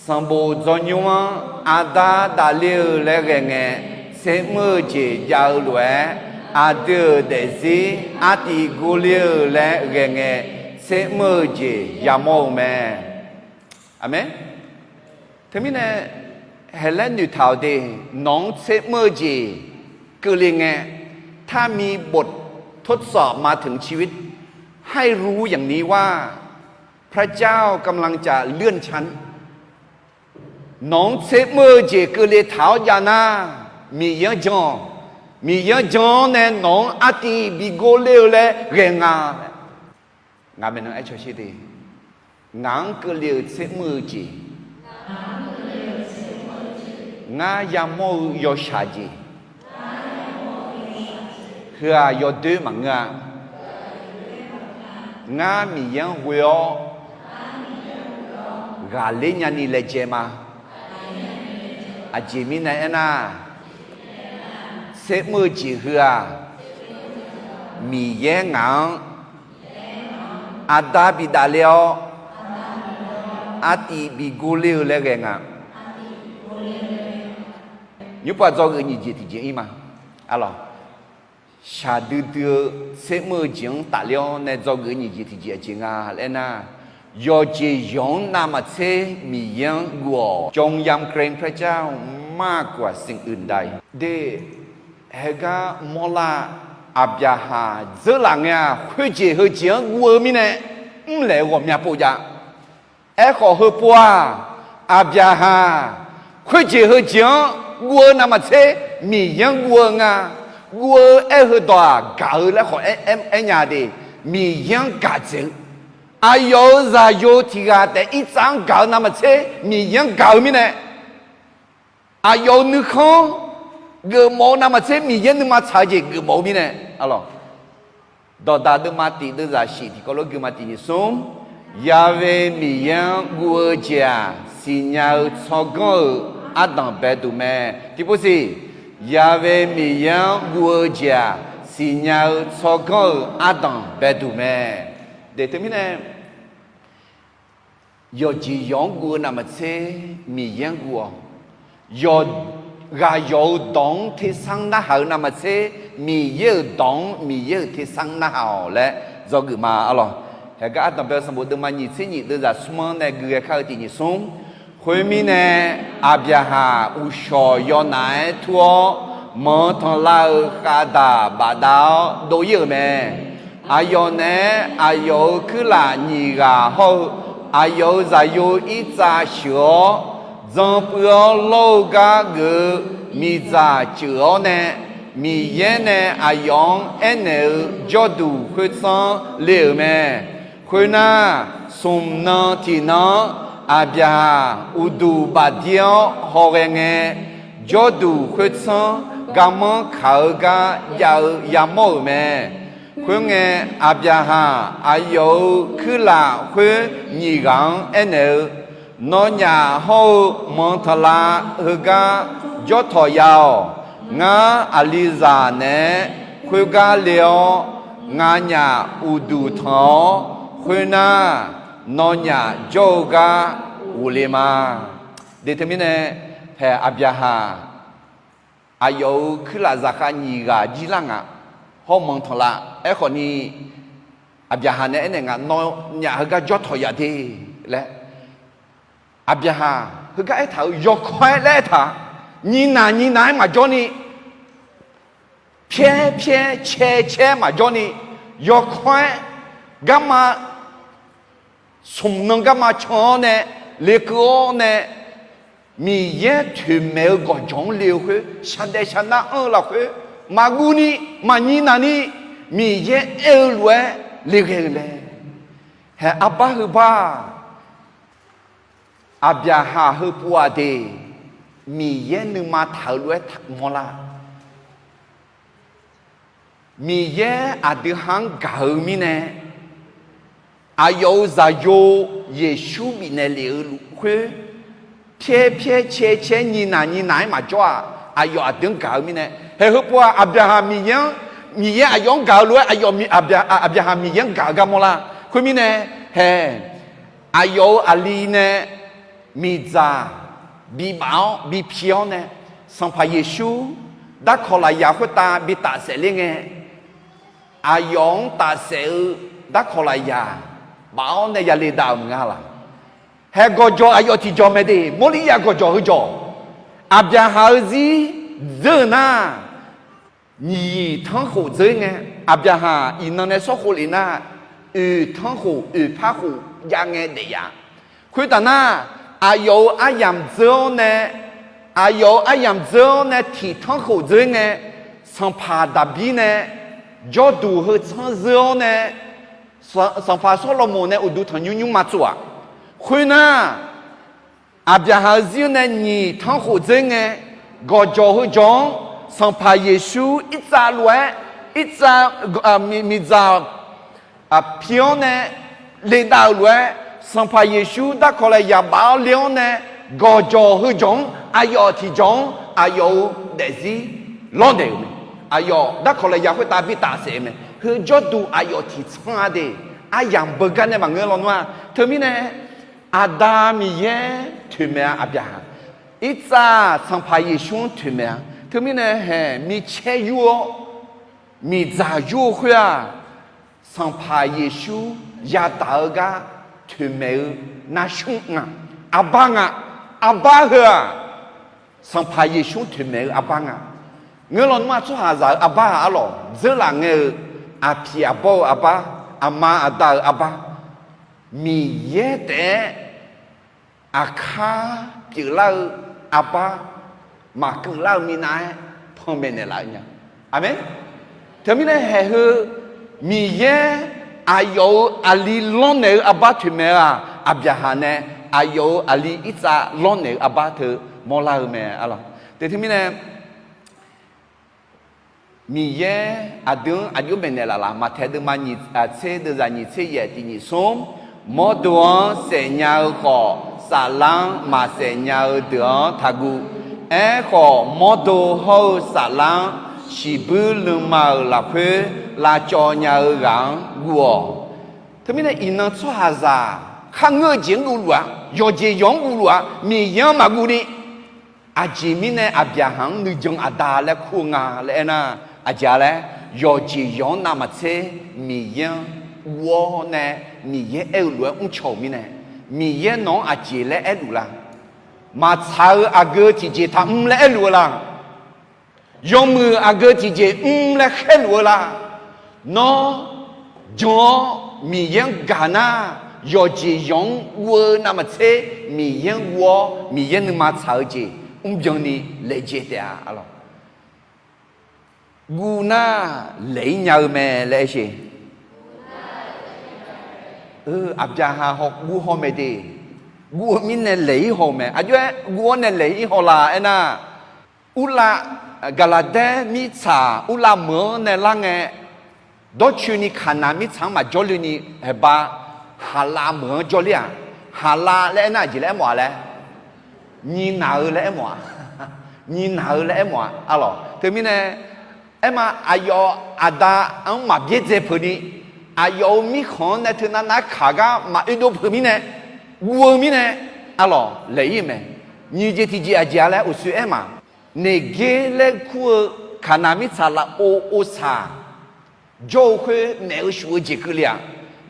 sanqbof dzawnymr-anr aqda dafle-eu laer ghae ngae, tser mr-eu jeq jav-eu lof-aer, aqdui-euq daefzir artiv gurler-eu laer ghae ngae, tser mr-eu jeq yamawr-eu mae. Aqmeq. Teumirnae, haeq laer noeqtaq-awq de, nawq-anr tser mr-eu jeq keuvle ngae, ถ้ามีบททดสอบมาถึงชีวิต ให้รู้อย่างนี้ว่า พระเจ้ากำลังจะเลื่อนชั้น Nawq-anr tser mr-eu jeq keuvle taq-awr jav nar, Miqyaer-anr jan-awq. Miqyaer-anr jan-awr nae nawq-anr artiv bi gor ler-eu laer ghae nga. Ngaq maeqnan aer cawsher de. Ngaq-anr keuvle-euq tser mr-eu jeq, ngar yamawr-eu yawshaq jeq, heu-aq yawdoer maqngeur-a. Ngar Miqyaer-anr ghoe-awr ghaqler nyani laejae ma. Aqjeq mirnae aernar, tser mr-eu jeq heu-aq, Miqyaer ngaq-anr aqda bidaf ler-awr, artiv bi gor ler-eu laer ghae nga. Nymrpav dzawgeuf nyiq jeq tiqjeq ir ma. Arlawq, shaqdui dui-eu tser mr-eu jeq-anr tafler-awr nae dzawgeuf nyiq jeq tiqjeq aqjeq nga laer nar, yawqjeq yawq-anr navmaqtser Miqyaer-anr guv-awq. จงยำเกรงพระเจ้ามากกว่าสิ่งอื่นใด De, heugar mawrlar, Aqbyaqhaq dzeurlaf ngae-aq, khoerjeq heujeq-anr guv-eu mirnae, mrlaeq-eu ghawqmya pov jav. Aerkhawf heupov-aq, Aqbyaqhaq khoerjeq heujeq-anr guv-eu navmaqtser Miqyaer-anr guv-eu nga. Guv-eu aer-eu heudawq-aq, gaq-eu laer khawf aer nya de. Miqyaer-anr gaq dzaeq-eu, aqyawf-euq zaqyo tiq ghaq taef irtsav-anr gaq-eu navmaqtser Miqyaer-anr gaq-eu mirnae, aqyawf-euq nuikhanr geufmawf-eu navmaqtser Miqyaer nuima tsaq-eu jeq geufmawf-eu mirnae, arlawq, dawqdaq deuvma tiq deuvzaq shif tiqkawv lof gui ma tiq nyiq smr, Yahweh Miqyaer-anr guv-eu jeq-aq, siqnya-eu tsawrganr-euq ardanq baeduq mae. Tiqpov siq, Ya'we Miqyaer-anr guv-eu jeq-aq, siqnya-eu tsawrganr-euq ardanq baeduq mae. Deq teumirnae, yawqjeq yawq-anr guv-eu navmaqtser Miqyaer-anr guv-awq. Yawq, ghaq yawq-euq dawq-anr tersar narhaq-eu navmaqtser, Miqyaer-euq dawq-anr Miqyaer-euq tersar narhaq-awq laer dzawgeuf ma arlawq. Haeqgar ardanq bae-eu sanqbof deuvma nyiq tser nyiq deuvzaq smr-anr nae gui ghae kar-eu tiq nyiq smr. Khoermirnae, Aqbyaqhaq uqshawq yawnaf-aer tur-awr, manq tanqlav-euq khavdaq bafdav-awr dov-ir-euq mae. Aqyawf naeq-aer aqyawf-euq kuirlaf nyiq ghaq hawr-eu, aqyawf-euq zaqyo irtsav sheuq-awr, dzan puiv-awr lawr-eu gar geuf-eu miqdzaq ceuq-awr nae, Miqyaer nae aqyawf-anr aernaeq-eu jawrduq khoertsanr le-euq mae. Khoernar, smq nan tiqnan-anr Aqbyaqhaq uqduq bafdir-awr hawghae ngae, jawrduq khoertsanr garmanr kaq-eu gar jav-eu yamawr-euq mae. Khoerngae, Aqbyaqhaq aqyawf-euq kuirlaf khoer nyiq ghaq-anr aernaeq-eu, Nawnyaf hawr-eu manq tanqlav heugar jawr tawq ya-awq. Ngar aqlizaq naeq-aer khoergar le-awr, nganyaf uqduq tanq-awr, khoernar, nawnyaf jawr-eu gar ghofle ma. Deq teumirnae, haeq Aqbyaqhaq aqyawf-euq kuirlaf zaqkhav nyiq ghaq jir lar ngaq, hawr manq tanqlav. Aerkhawf ni, Aqbyaqhaq nae aernaeq nga, Nawnyaf heugar jawr tawq ya de laer. Aqbyaqhaq heugar aertaq-euq yawkawr-aer laer aertaq, nyiq naq nyiq naq-aer maqjawr ni, pyaer pyaer caer caer maqjawr ni, yawkawr-aer garma smq nan garma can-awr nae, lekeuv-awr nae, Miqyaer toeqmaeq-eu gawqjawq-anr le-eu khoer, shaqdaef shaqnar anr-eu lafkhoer, maqguv ni, maqnyiq naq ni, Miqyaer aer-eu lof-aer le ghae-eu mae. Haeq arbar heu bar-aq, Aqbyaqhaq heu pov-aq de, Miqyaer nuima taq-euq lof-aer mawrlar. Miqyaer aqdui ha-anr gaq-eu mirnae, aqyawf-euq zaqyo Yeqsur bifnaeq lef-eu luf khoer, pyaer pyaer caer caer nyiq naq nyiq naq-aer maqjawr-aq, aqyawf aqdui-anr gaq-eu mirnae, haeq heu pov-aq, Aqbyaqhaq Miqyaer-anr, Miqyaer aqyawf-anr gaq-eu lof-aer aqyawf, Aqbyaqhaq Miqyaer-anr gaq-eu gar mawrlar. Khoermirnae, haeq aqyawf-euq aqli nae miqdzaq bibaf-awr bipi-awr nae, Sanqpaq Yeqsur darkawq lafyaq khoertav bi tafsaef ler ngae, aqyawf-anr tafsaef-eu darkawq lafyaq baf-awr nae yale dav-euq maqnga laq. Haeq gawqjawq aqyawf tiqjawq mae de, Morlirya gawqjawq heujawq, Aqbyaqhaq-eu zir dzeur-euq nar, nyiq tanrkhof dzeur ngae, Aqbyaqhaq iqnan nae sawr khov lef nar, oeq tanrkhof oeq par khof jav ngae daef ya. Khoertaf nar, aqyawf-euq aryamq dzeur-awr nae, aqyawf-euq aryamq dzeur-awr nae tiq tanrkhof dzeur ngae, sanqpaq Daqbir nae jawrduq heu tsanr zeur-awr nae, sanqpaq Sawrlaqmoq nae uqduq tanqnymr nymrma tsov-aq. Khoernar, Aqbyaqhaq-eu zir-anr nae nyiq tanrkhof dzeur ngae, gawqjawq heujawq-anr Sanqpaq Yeqsur irtsav lof-aer, irtsav, miqdzaq pi-awr nae ledav-euq lof-aer, Sanqpaq Yeqsur darkawq lafyaq baf-awr le-awr nae, gawqjawq heujawq-anr aqyawf tiqjawq-anr aqyawf-euq daefzir lawrnaeq-euq mae. Aqyawf darkawq lafyaq khoertav bi tafsaef-eu mae. Heu jawrduq aqyawf tiqtsanr-a de, aryamq beugar nae maqngeur lawnmr-a. Teumirnae, Aqda Miqyaer toeqmaeq-a Aqbyaqhaq, irtsav Sanqpaq Yeqsur-anr toeqmaeq-a. Teumirnae haeq micaer yur-awr, miqdzaq yur-eu khoer-aq, Sanqpaq Yeqsur yadaq-eu gar toeqmaeq-eu narsmr nga, arbar nga, arbar heu-aq, Sanqpaq Yeqsur toeqmaeq-eu arbar nga. Ngeur lawnmr-aq tsawrhaqzaq-eu arbar-aq arlawq, dzeurlaf ngae-eu aqpiq aqbawr-eu arbar, aqma aqda-euq arbar, Miqyaer taef-aer aqkar pyeuflar-eu arbar, maqkeuvlar-eu minav-aer panmaeq naeqlaf-eu nya. Aqmeq. Teumirnae haeq heu Miqyaer aqyawf-euq aqli lawrnaeq-eu arbar toeqmaeq-eu-aq, Aqbyaqhaq nae aqyawf-euq aqli irtsav lawrnaeq-eu arbar teu mawrlar-eu mae arlawq. Teumirnae Miqyaer aqdui-anr aqjox maeqnaeq laf laf, Maqtaeq deuvma nyiq, tser deuvzaq nyiq tser yaef tiq nyiq smr, mawrdo-anr saef nya-eu khawf, saflar-anr maqsaef nya-eu deuq-anr taqguv. Aerkhawf, mawrdo hawr-eu saflar-anr shiqbuir nuima-euq lafkhoer lavcawv nya-eu ghaq-anr guv-awq. Teumirnae iqnan tsawrhaqzaq kharngeur-eu jeq-anr guvluf-a, yawqjeq yawq-anr guvluf-a, Miqyaer-anr maqguv ni, aqjeq mirnae Aqbyaqhaq-anr nuijan aqda laer kur-eu nga laer aernar, aqjeq-a laer, yawqjeq yawq-anr navmaqtser Miqyaer-anr guv-awr nae, Miqyaer aer-eu lof-aer mrcaw-euq mirnae, Miqyaer nawq-anr aqjeq laer aerluf la? Maqtsaq-eu aqgeu tiqjeq taqmr laer aerluf-eu la? Yawmuiq aqgeu tiqjeq mr laer khaerluf-eu la? Nawr jan-awr Miqyaer-anr gaq nar, yawqjeq yawq-anr guv-eu navmaqtser Miqyaer-anr guv-awr, Miqyaer nuima tsaq-eu jeq mrbyan ni laejae taef-a, arlawq. Guv nar laeq-ir nya-eu mae laer aer sher. Aqbyaqhaq haw guv haw mae de. Guv-eu mirnae laeq-ir haw-eu mae. Aqjox-aer guv-awr nae laeq-ir haw la aernar, Urlav, Gaqlaqdaer mirtsaq Urlav meuq-anr nae lar ngae, dawrcoeni Kaqnaq mirtsaq-anr maqjawr le ni, haeqba Haqlav meuq-anr jawrler-aq, Haqlav laer aernar aqjeq laer aermawf-a laer, nyiq naq-eu laer aermawf-a. Nyiq naq-eu laer aermawf-a, arlawq. Teumirnae aerma, aqyawf aqda-anr maqbyaerdzae peuq ni, aqyawf-euq mirkhanq-anr nae teunav nav-aer kaq gar maqoedov peuq mirnae, guv-eu mirnae, arlawq, laeq-ir-eu mae. Nyiq jeq tiqjeq aqjeq-a laer uqshoe aer ma. Neqgaer laer kur-eu Kaqnaq mirtsaq lafov ovsaq jawr-eu khoer, maef-eu shuf-eu jeq keuvle-aq.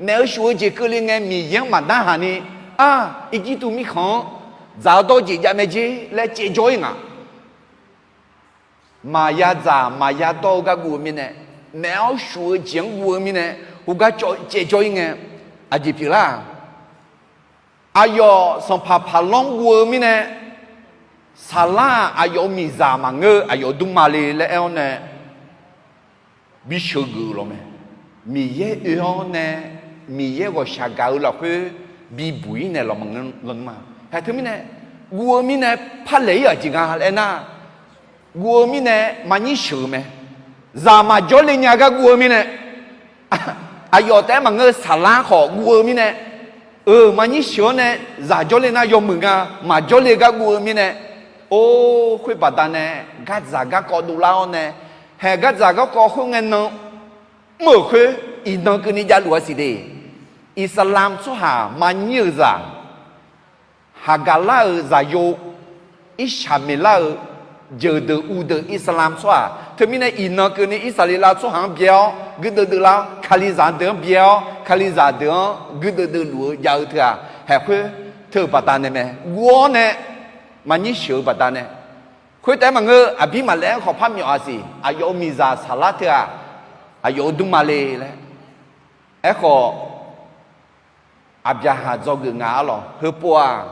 Maef-eu shuf-eu jeq keuvle ngae, Miqyaer-anr maqdarhaq ni, ar, Irjirtuv mirkhanq-anr dzaq-awr dawr jeq jav mae jer laer caevjawr-ir nga. Maqya dzaq maqya dawr-eu gar guv-eu mirnae, maef-awr shuf-eu jeq-anr guv-eu mirnae, heugar caevjawr-ir ngae, aqjeq pyeuflar-aq. Aqyawf sanqpaq Paqlanr guv-eu mirnae, saqlar-aq aqyawf-euq miqzaq maqngeur-eu aqyawf-euq dmrma le laer aer-awr nae, bisheuq geuf-eu lawq mae. Miqyaer oe-awr nae, Miqyaer ghawqshaq gaq-eu lafkhoer bibuq-ir naeq lawq maqngeur lawq nmr-a. Haeq teumirnae, guv-eu mirnae parlaeq-ir-aq jeq nga laer aernar, guv-eu mirnae maqnyir sheuq-eu mae. Zaq maqjawr le nya gar guv-eu mirnae, aqyawf taef-aer maqngeur-eu saqlar khawf guv-eu mirnae, euq maqnyir sheuq-awr nae, zaq jawrle nar yawmuiq nga, maqjawrle gar guv-eu mirnae, or, khoer baqdanae gardzaq garkawv dovlar-awr nae, haeq gardzaq garkawv khoerngae nan mr-euq khoer, iqnan keuvni javluf-a siq de. Iqsaqlamq tsawrhaq maqnyir-euq zaq, haqgaqlar-euq zaqyo, Irsaqmeqlar-euq jeuqdeuq uvdeuq Iqsaqlamq tsawrhaq, teumirnae iqnan keuvni Irsaqleqlav tsawrhaq-anr byae-awr guirdeuv deuv lar-awr, Kalizaq deuq-anr byae-awr Kalizaq deuq-anr guirdeuv deuv luf-eu jav-eu teu-aq, haeq khoer teu-eu baqdanae mae. Guv-awr nae maqnyir sheuq-eu baqdanae, khoertaef-aer maqngeur, Aqbirmaqlaeq-anr khawf par myawf-a siq, aqyawf-euq miqzaq saqlar teu-aq, aqyawf-euq dmrma le laer. Aerkhawf, Aqbyaqhaq dzawgeuf nga arlawq. Heupov-aq,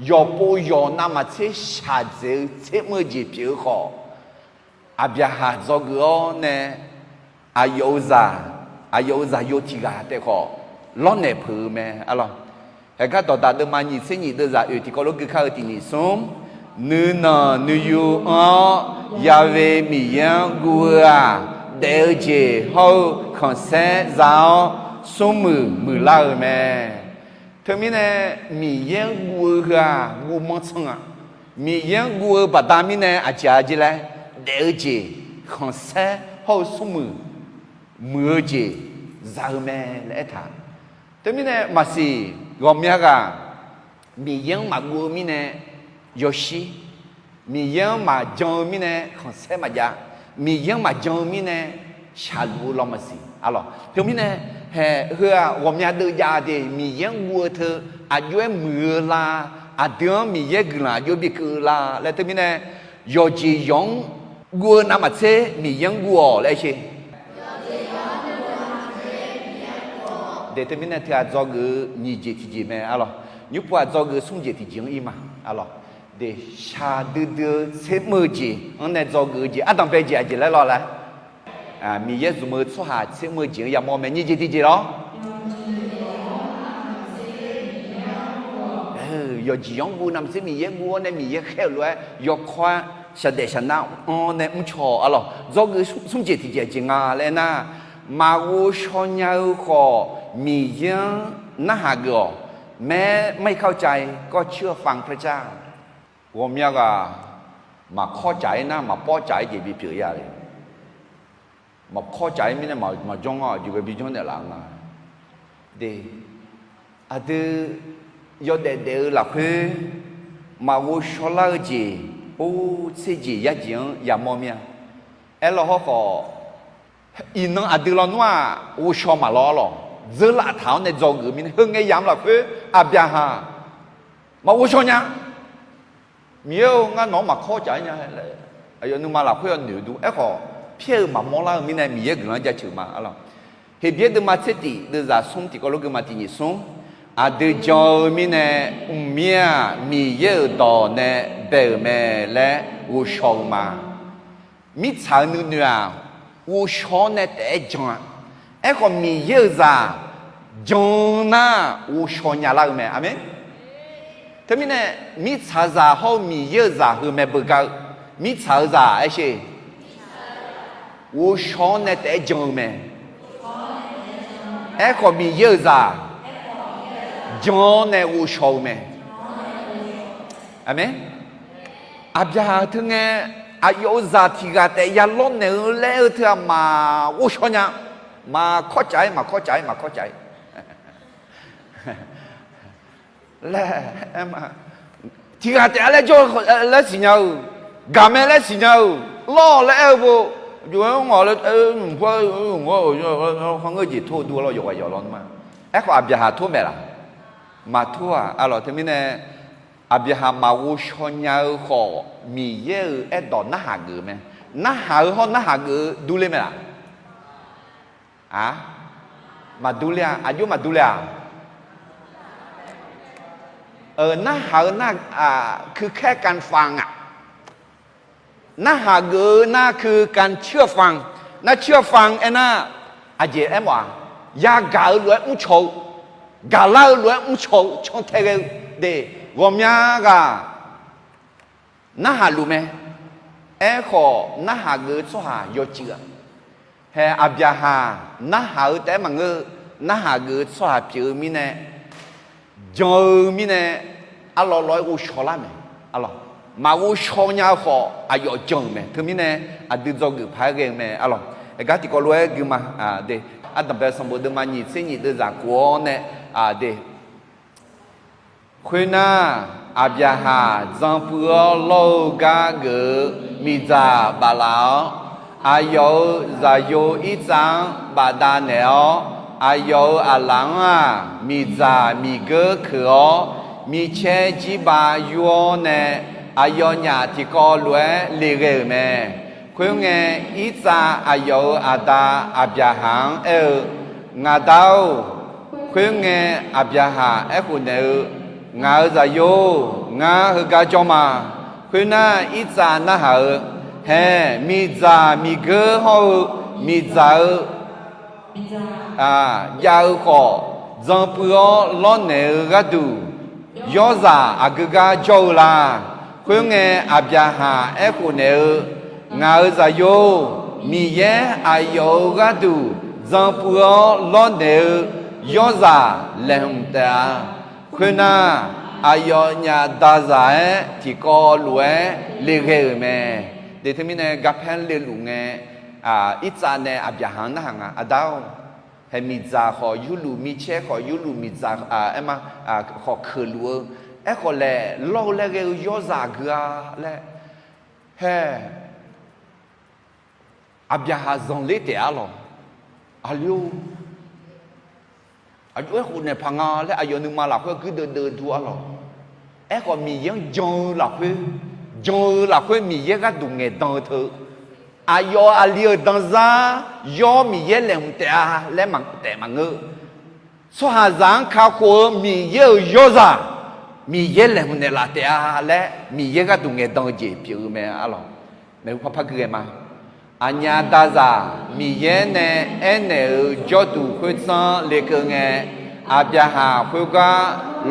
yawqpov yawq navmaqtser shaqdzaeq-eu tsermr-eu jeq pyeuf-eu khawf, Aqbyaqhaq dzawgeuf-awr nae, aqyawf-euq zaq, aqyawf-euq zaqyo tiq ghaq taef khawf lawrnaeq peuq-eu mae arlawq. Haeqgar dawqdaq deuvma nyiq tser nyiq deuvzaq oeq tiqkawv lof gui kar-eu tiq nyiq smr, nuinanq nuiyu anr-awr, Ya'we Miqyaer-anr guv-eu-aq, daef-eu jeq hawr-eu khanqsaer za-awr, smrmuiq muiqlar-eu mae. Teumirnae, Miqyaer-anr guv-eu heu-aq, guv manr tsanr-a. Miqyaer-anr guv-eu baqda mirnae aqjeq-a jeq laer, daef-eu jeq, khanqsaer hawr-eu smrmuiq muiq-eu jeq za-eu mae laer aertaq. Teumirnae maqsiq, ghawqmya ghaq Miqyaer-anr maqguv-eu mirnae yawshir, Miqyaer-anr maqjan-eu mirnae khanqsaer maqjav, Miqyaer-anr maqjan-eu mirnae shaqluf-eu law maqsiq arlawq. Teumirnae, haeq heu-aq ghawqmya deuv jav de, Miqyaer-anr guv-eu teu aqjox-aer muiq-eu la, aqdui-anr Miqyaer guiqlanq aqjox bikeuv-eu la laer teumirnae, yawqjeq yawq-anr guv-eu navmaqtser Miqyaer-anr guv-awq laer sher. De teumirnae teu-aq dzawgeuf-eu nyiq jeq tiqjeq mae arlawq. Nymr pov-aq dzawgeuf-eu smr jeq tiqjeq-anr ir ma arlawq. De, shaqdui dui-eu tsermr-eu jeq-anr nae dzawgeuf-eu jeq ardanq bae jeq aqjeq laer lawr laer. Miqyaer zmq-eu tsawrhaq tsermr-eu jeq-anr yamawr mae. Nyiq jeq tiqjeq lawr. Yawqjeq yawq-anr guv navmaqtser Miqyaer guv-awr nae Miqyaer khaer-euq lof-aer yawkawr-aer shaqdaef shaqnar anr nae mrcaw-awq arlawq. Dzawgeuf smr jeq tiqjeq aqjeq nga laer nar, maqghov shaw nya-eu khawf Miqyaer-anr narhaq geuf-awq. แม้ไม่เข้าใจก็เชื่อฟังพระเจ้า Ghawqmya ghaq Maqkawr caf-ir nar maqpawr caf-ir jeq bipyeuf ya le. Maqkawr caf-ir mirnae maqjanr-awr aqjeq ghae bijanr naeqlaf-eu nga. De, aqdui yawdaef daef-eu lafkhoer maqghovshaw lar-eu jeq, or, tser jeq yar jeq-anr yamawr mir-a. Aerlawr hawrkhawf, iqnan aqdui lawnmr-aq ghovshaw maqlawr-ar lawq. Dzeurlaf taq-awr nae dzawgeuf mirnae heu ngae yamq lafkhoer Aqbyaqhaq maqghovshaw nya. Miqyaer-or, ngar nawq-anr maqkawr caf-ir nya laer, aqyawf nuima lafkhoer yawnoeq dur. Aerkhawf, pyaer-eu maqmawr lar-eu mirnae Miqyaer guiqlanq jaceuq ma-ar lawq. Heqbyaer deuvma tser tif deuvzaq smr tiqkawv lof geuvma tiq nyiq smr, aqdui jan-eu mirnae mqmir-aq Miqyaer-euq dawq nae bae-euq mae laer ghovshaw-eu ma. Mirtsaq-euq nuinoeq-aq ghovshaw-awr nae taef-aer jan-a. Aerkhawf Miqyaer-euq zaq jan nar ghovshaw nya lar-eu mae. Aqmeq. Teumirnae mirtsaqzaq hawr-eu Miqyaer-euq zaq heu mae beugar-eu. Mirtsaq-euq zaq aersher ghovshaw-awr nae taef-aer jan-eu mae. Aerkhawf Miqyaer-euq zaq jan-awr nae ghovshaw-eu mae. Aqmeq. Aqbyaqhaq teu ngae, aqyawf-euq zaq tiq ghaq taef ya lawrnaeq-eu laer-eu teu-aq maqghovshaw nya. Maqkawr caf-ir, maqkawr caf-ir, maqkawr caf-ir laer, tiq ghaq taef-a laer jawr laer siqnya-eu, gaqmae laer siqnya-euq, lawr-awq laer aer-eu bo, jov-aer ngawq laer, mqpar, khanr ngeur jeq tor-eu dur-a lawr, yawqghaq yawq lawr nma. Aerkhawf Aqbyaqhaq tor maeqlaf? Maqtor-aq, aqlawq teumirnae Aqbyaqhaq maqghovshaw nya-eu khawf Miqyaer-euq aerdawq narhaq geuf mae. Narhaq-eu hawr narhaq geuf-eu durler mae laf? Aq, maqdur ler-a. Aqjox maqdur ler-aq? Narhaq-eu nar, คือแค่การฟัง aq. Narhaq geuf-eu nar คือการเชื่อฟัง. เชื่อฟัง aernar, aqjeq aermawf-aq, yagaq-eu lof-aer mrcaw-eu, gaqlar-eu lof-aer mrcaw-eu cantae ghae-eu de, ghawqmya ghaq narhaq luf mae. Aerkhawf narhaq geuf-eu tsawrhaq yawcuiv-a. Hae Aqbyaqhaq narhaq-eu taef-aer maqngeur-eu, narhaq geuf-eu tsawrhaq pyeuf-eu mirnae, jan-eu mirnae, arlawr lawr-aer ghovshaw lar mae. Arlawq, maqghovshaw nya-eu khawf aqyawf jan-euq mae. Teumirnae aqdui dzawgeuf paq-aer ghae-eu mae. Arlawq, aergar tiqkawv lof-aer guima de, Ardanqbae sanqbof deuvma nyiq tser nyiq deuvzaq kof-awr nae de, khoernar, Aqbyaqhaq dzan puiv-awr lawr-eu gar geuf-eu miqdzaq baflaf-awr, aqyawf-euq zaqyo Irtsav-anr bafdav naeq-awr, aqyawf-euq aqlaf-anr-aq, miqdzaq miqgeur keuq-awr, micaer jirba yur-awr nae, aqyawfnyaf tiqkawv lof-aer le ghae-euq mae. Khoerngae, Irtsav aqyawf-euq aqda Aqbyaqhaq-anr aer-eu, Ngaq da-or, khoerngae Aqbyaqhaq aerkhof naeq-eu, Ngaq-euq zaqyo-or, ngar heugar jawr ma. Khoernar, Irtsav narhaq-eu, Hae, miqdzaq miqgeur hawr-eu miqdzaq-eu jav-eu khawf, dzan puiv-awr lawrnaeq-eu gharduq, yawrzaq aqgeu gar jawr-eu la? Khoerngae, Aqbyaqhaq aerkhof naeq-eu, Ngaq-euq zaqyo-or, Miqyaer aqyawf-euq gharduq dzan puiv-awr lawrnaeq-eu yawrzaq laeqhmq taef-a. Khoernar, aqyawfnyaf dazaq-aer tiqkawv lof-aer le ghae-euq mae. De teumirnae garpaer leluf ngae, Irtsav nae Aqbyaqhaq-anr narhaq nga, Aqda-or, hae miqdzaq khawf yurluf, micaer khawf yurluf, miqdzaq aerma khawf keuqluf-eu, aerkhawf laeq lawr-eu laer ghae-eu yawrzaq aqgeu-a laer, hae Aqbyaqhaq zanqler taef-a lawq. Aqli-or, aqjox-aer khofnaeq paq nga laer aqyawf nuima lafkhoer guirdeuv deuv dur-a lawq. Aerkhawf Miqyaer-anr jan-eu lafkhoer, jan-eu lafkhoer Miqyaer gharduq ngaeqdan-eu teu, aqyawf aqli-euq danzar yawr Miqyaer laeqhmq taef-a laer maqtaef maqngeur. Tsawrhaqzaq-anr kakhof-eu Miqyaer-euq yawrzaq, Miqyaer laeqhmq naeqlaf taef-a laer Miqyaer gharduq ngaeqdan-eu jeq pyeuf-eu mae-a lawq. Maeqhu parpar gui ghae ma. Aqnyaf dazaq Miqyaer nae aernaeq-euq jawrduq khoertsanr lekeuv ngae, Aqbyaqhaq khoergar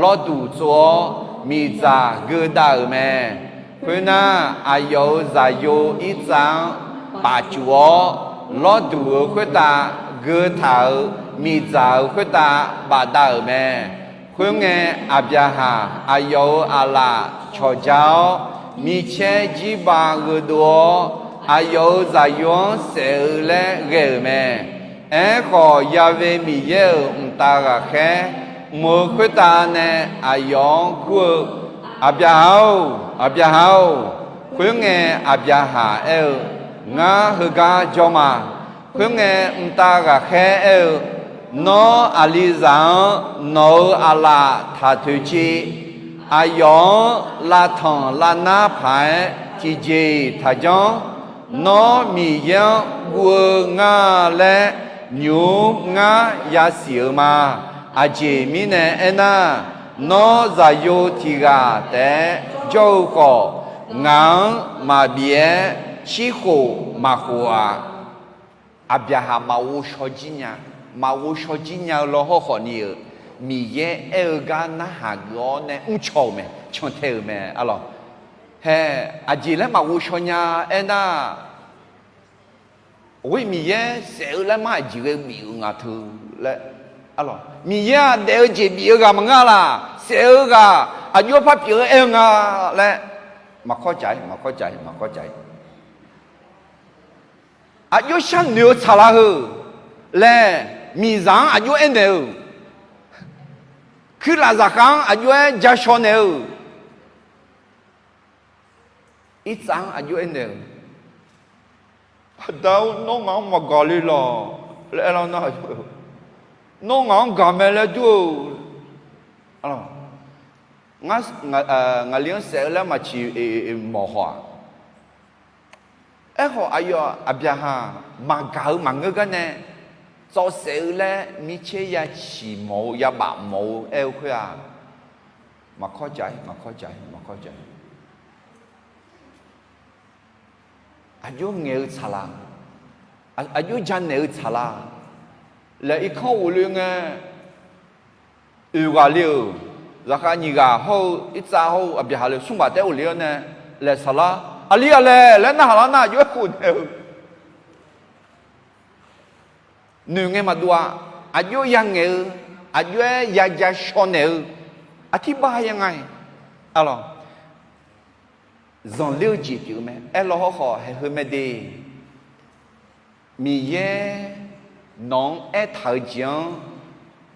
lawrduq tsov-awr miqdzaq geudav-euq mae. Khoernar, aqyawf-euq zaqyo Irtsav-anr pafcuf-awr, lawrduq-euq khoertav geutaq-euq miqdzaq-euq khoertav bafdav-euq mae. Khoerngae, Aqbyaqhaq aqyawf-euq aqlaf cawqja-awr, Micaer jirbaq gheufdov-awr, aqyawf-euq zaqyo-anr saef-eu laer ghae-euq mae. Aerkhawf, yave Miqyaer-euq mqtav ghaqkhaer mq-eu khoertav nae aqyawf-anr kur-eu, Aqbyaqhaq-or, Aqbyaqhaq-or. Khoerngae, Aqbyaqhaq aer-eu, Ngar heugar jawr ma. Khoerngae, mqtav ghaqkhaer aer-eu, Nawr, aqlizaq-anr nawq-euq aqlaf taq toeqciv, aqyawf-anr lavtanq lavnar paq-aer tiqjeq-iq taqjanr. Nawr, Miqyaer-anr guv-eu ngar laer nymq-mr ngar yasiq-euq ma. Aqjeq mirnae aernar, nawr zaqyo tiq ghaq taef-aer jawr-eu khawf, ngaq-anr maqbif-aer shirkhof maqkhof-a. อับราฮัม maqghov shaw jir nya, maqghov shaw jir nya-eu lawr hawrkhawf ni-euq, Miqyaer aer-eu gar narhaq geuf-awr nae mrcaw-euq mae, cantae-euq mae, arlawq. Hae, aqjeq laer maqghov shaw nya aernar, Oe, Miqyaer saef-eu laer mar aqjeq ghae bif-euq nga teu laer, arlawq. Miqyaer-aq daef-eu jeq bif-eu ghaq maqngeur laq, saef-eu ghaq aqjox-aer par pyeuf-eu aer-eu nga laer, maqkawr caf-ir, maqkawr caf-ir, maqkawr caf-ir. Aqjox sharnoeq-eu tsaqlaq heu laer, miqzaq-anr aqjox aernaeq-eu, kuirlaf zaqkhav-anr aqjox-aer ja shaw naeq-eu, irtsav-anr aqjox aernaeq-eu, Aqda-or, nawr ngaq-anr maqgaq le laq laer aerlar nar, nawr ngaq-anr gaq mae laer dur-eu, ngaqli-anr saef-eu laer maqciq mawq haw-aq. Aerkhawf, aqyawf Aqbyaqhaq maqgaq-eu maqngeur gar nae, tsawv saef-eu laer micaer ya ciq mawf-eu, ya baf mawf-eu aer-eu khoer-aq, maqkawr caf-ir, maqkawr caf-ir, maqkawr caf-ir. Aqjox ngaeq-eu tsaqlaq, aqjox janaeq-eu tsaqlaq laer irkanr ghofle ngae, oeq ghaq le-euq, zaqkhav nyiq ghaq hawr-eu, irtsav hawr-eu Aqbyaqhaq le-eu smr ghaq taef-aer ghofle-awr nae, laeq saqlar, aqli ghaq laeq laer narhaq lar nar, aqjox-aer khof naeq-eu noeq ngae maqdov-a. Aqjox ya ngaeq-eu, aqjox-aer ya ja shaw naeq-eu, aqtirbar ya nga-iq, arlawq, zanqler-eu jeq pyeuf-eu mae. Aerlaw hawrkhawf, haeq heu mae de. Miqyaer nawq-anr aertaq-eu jeq-anr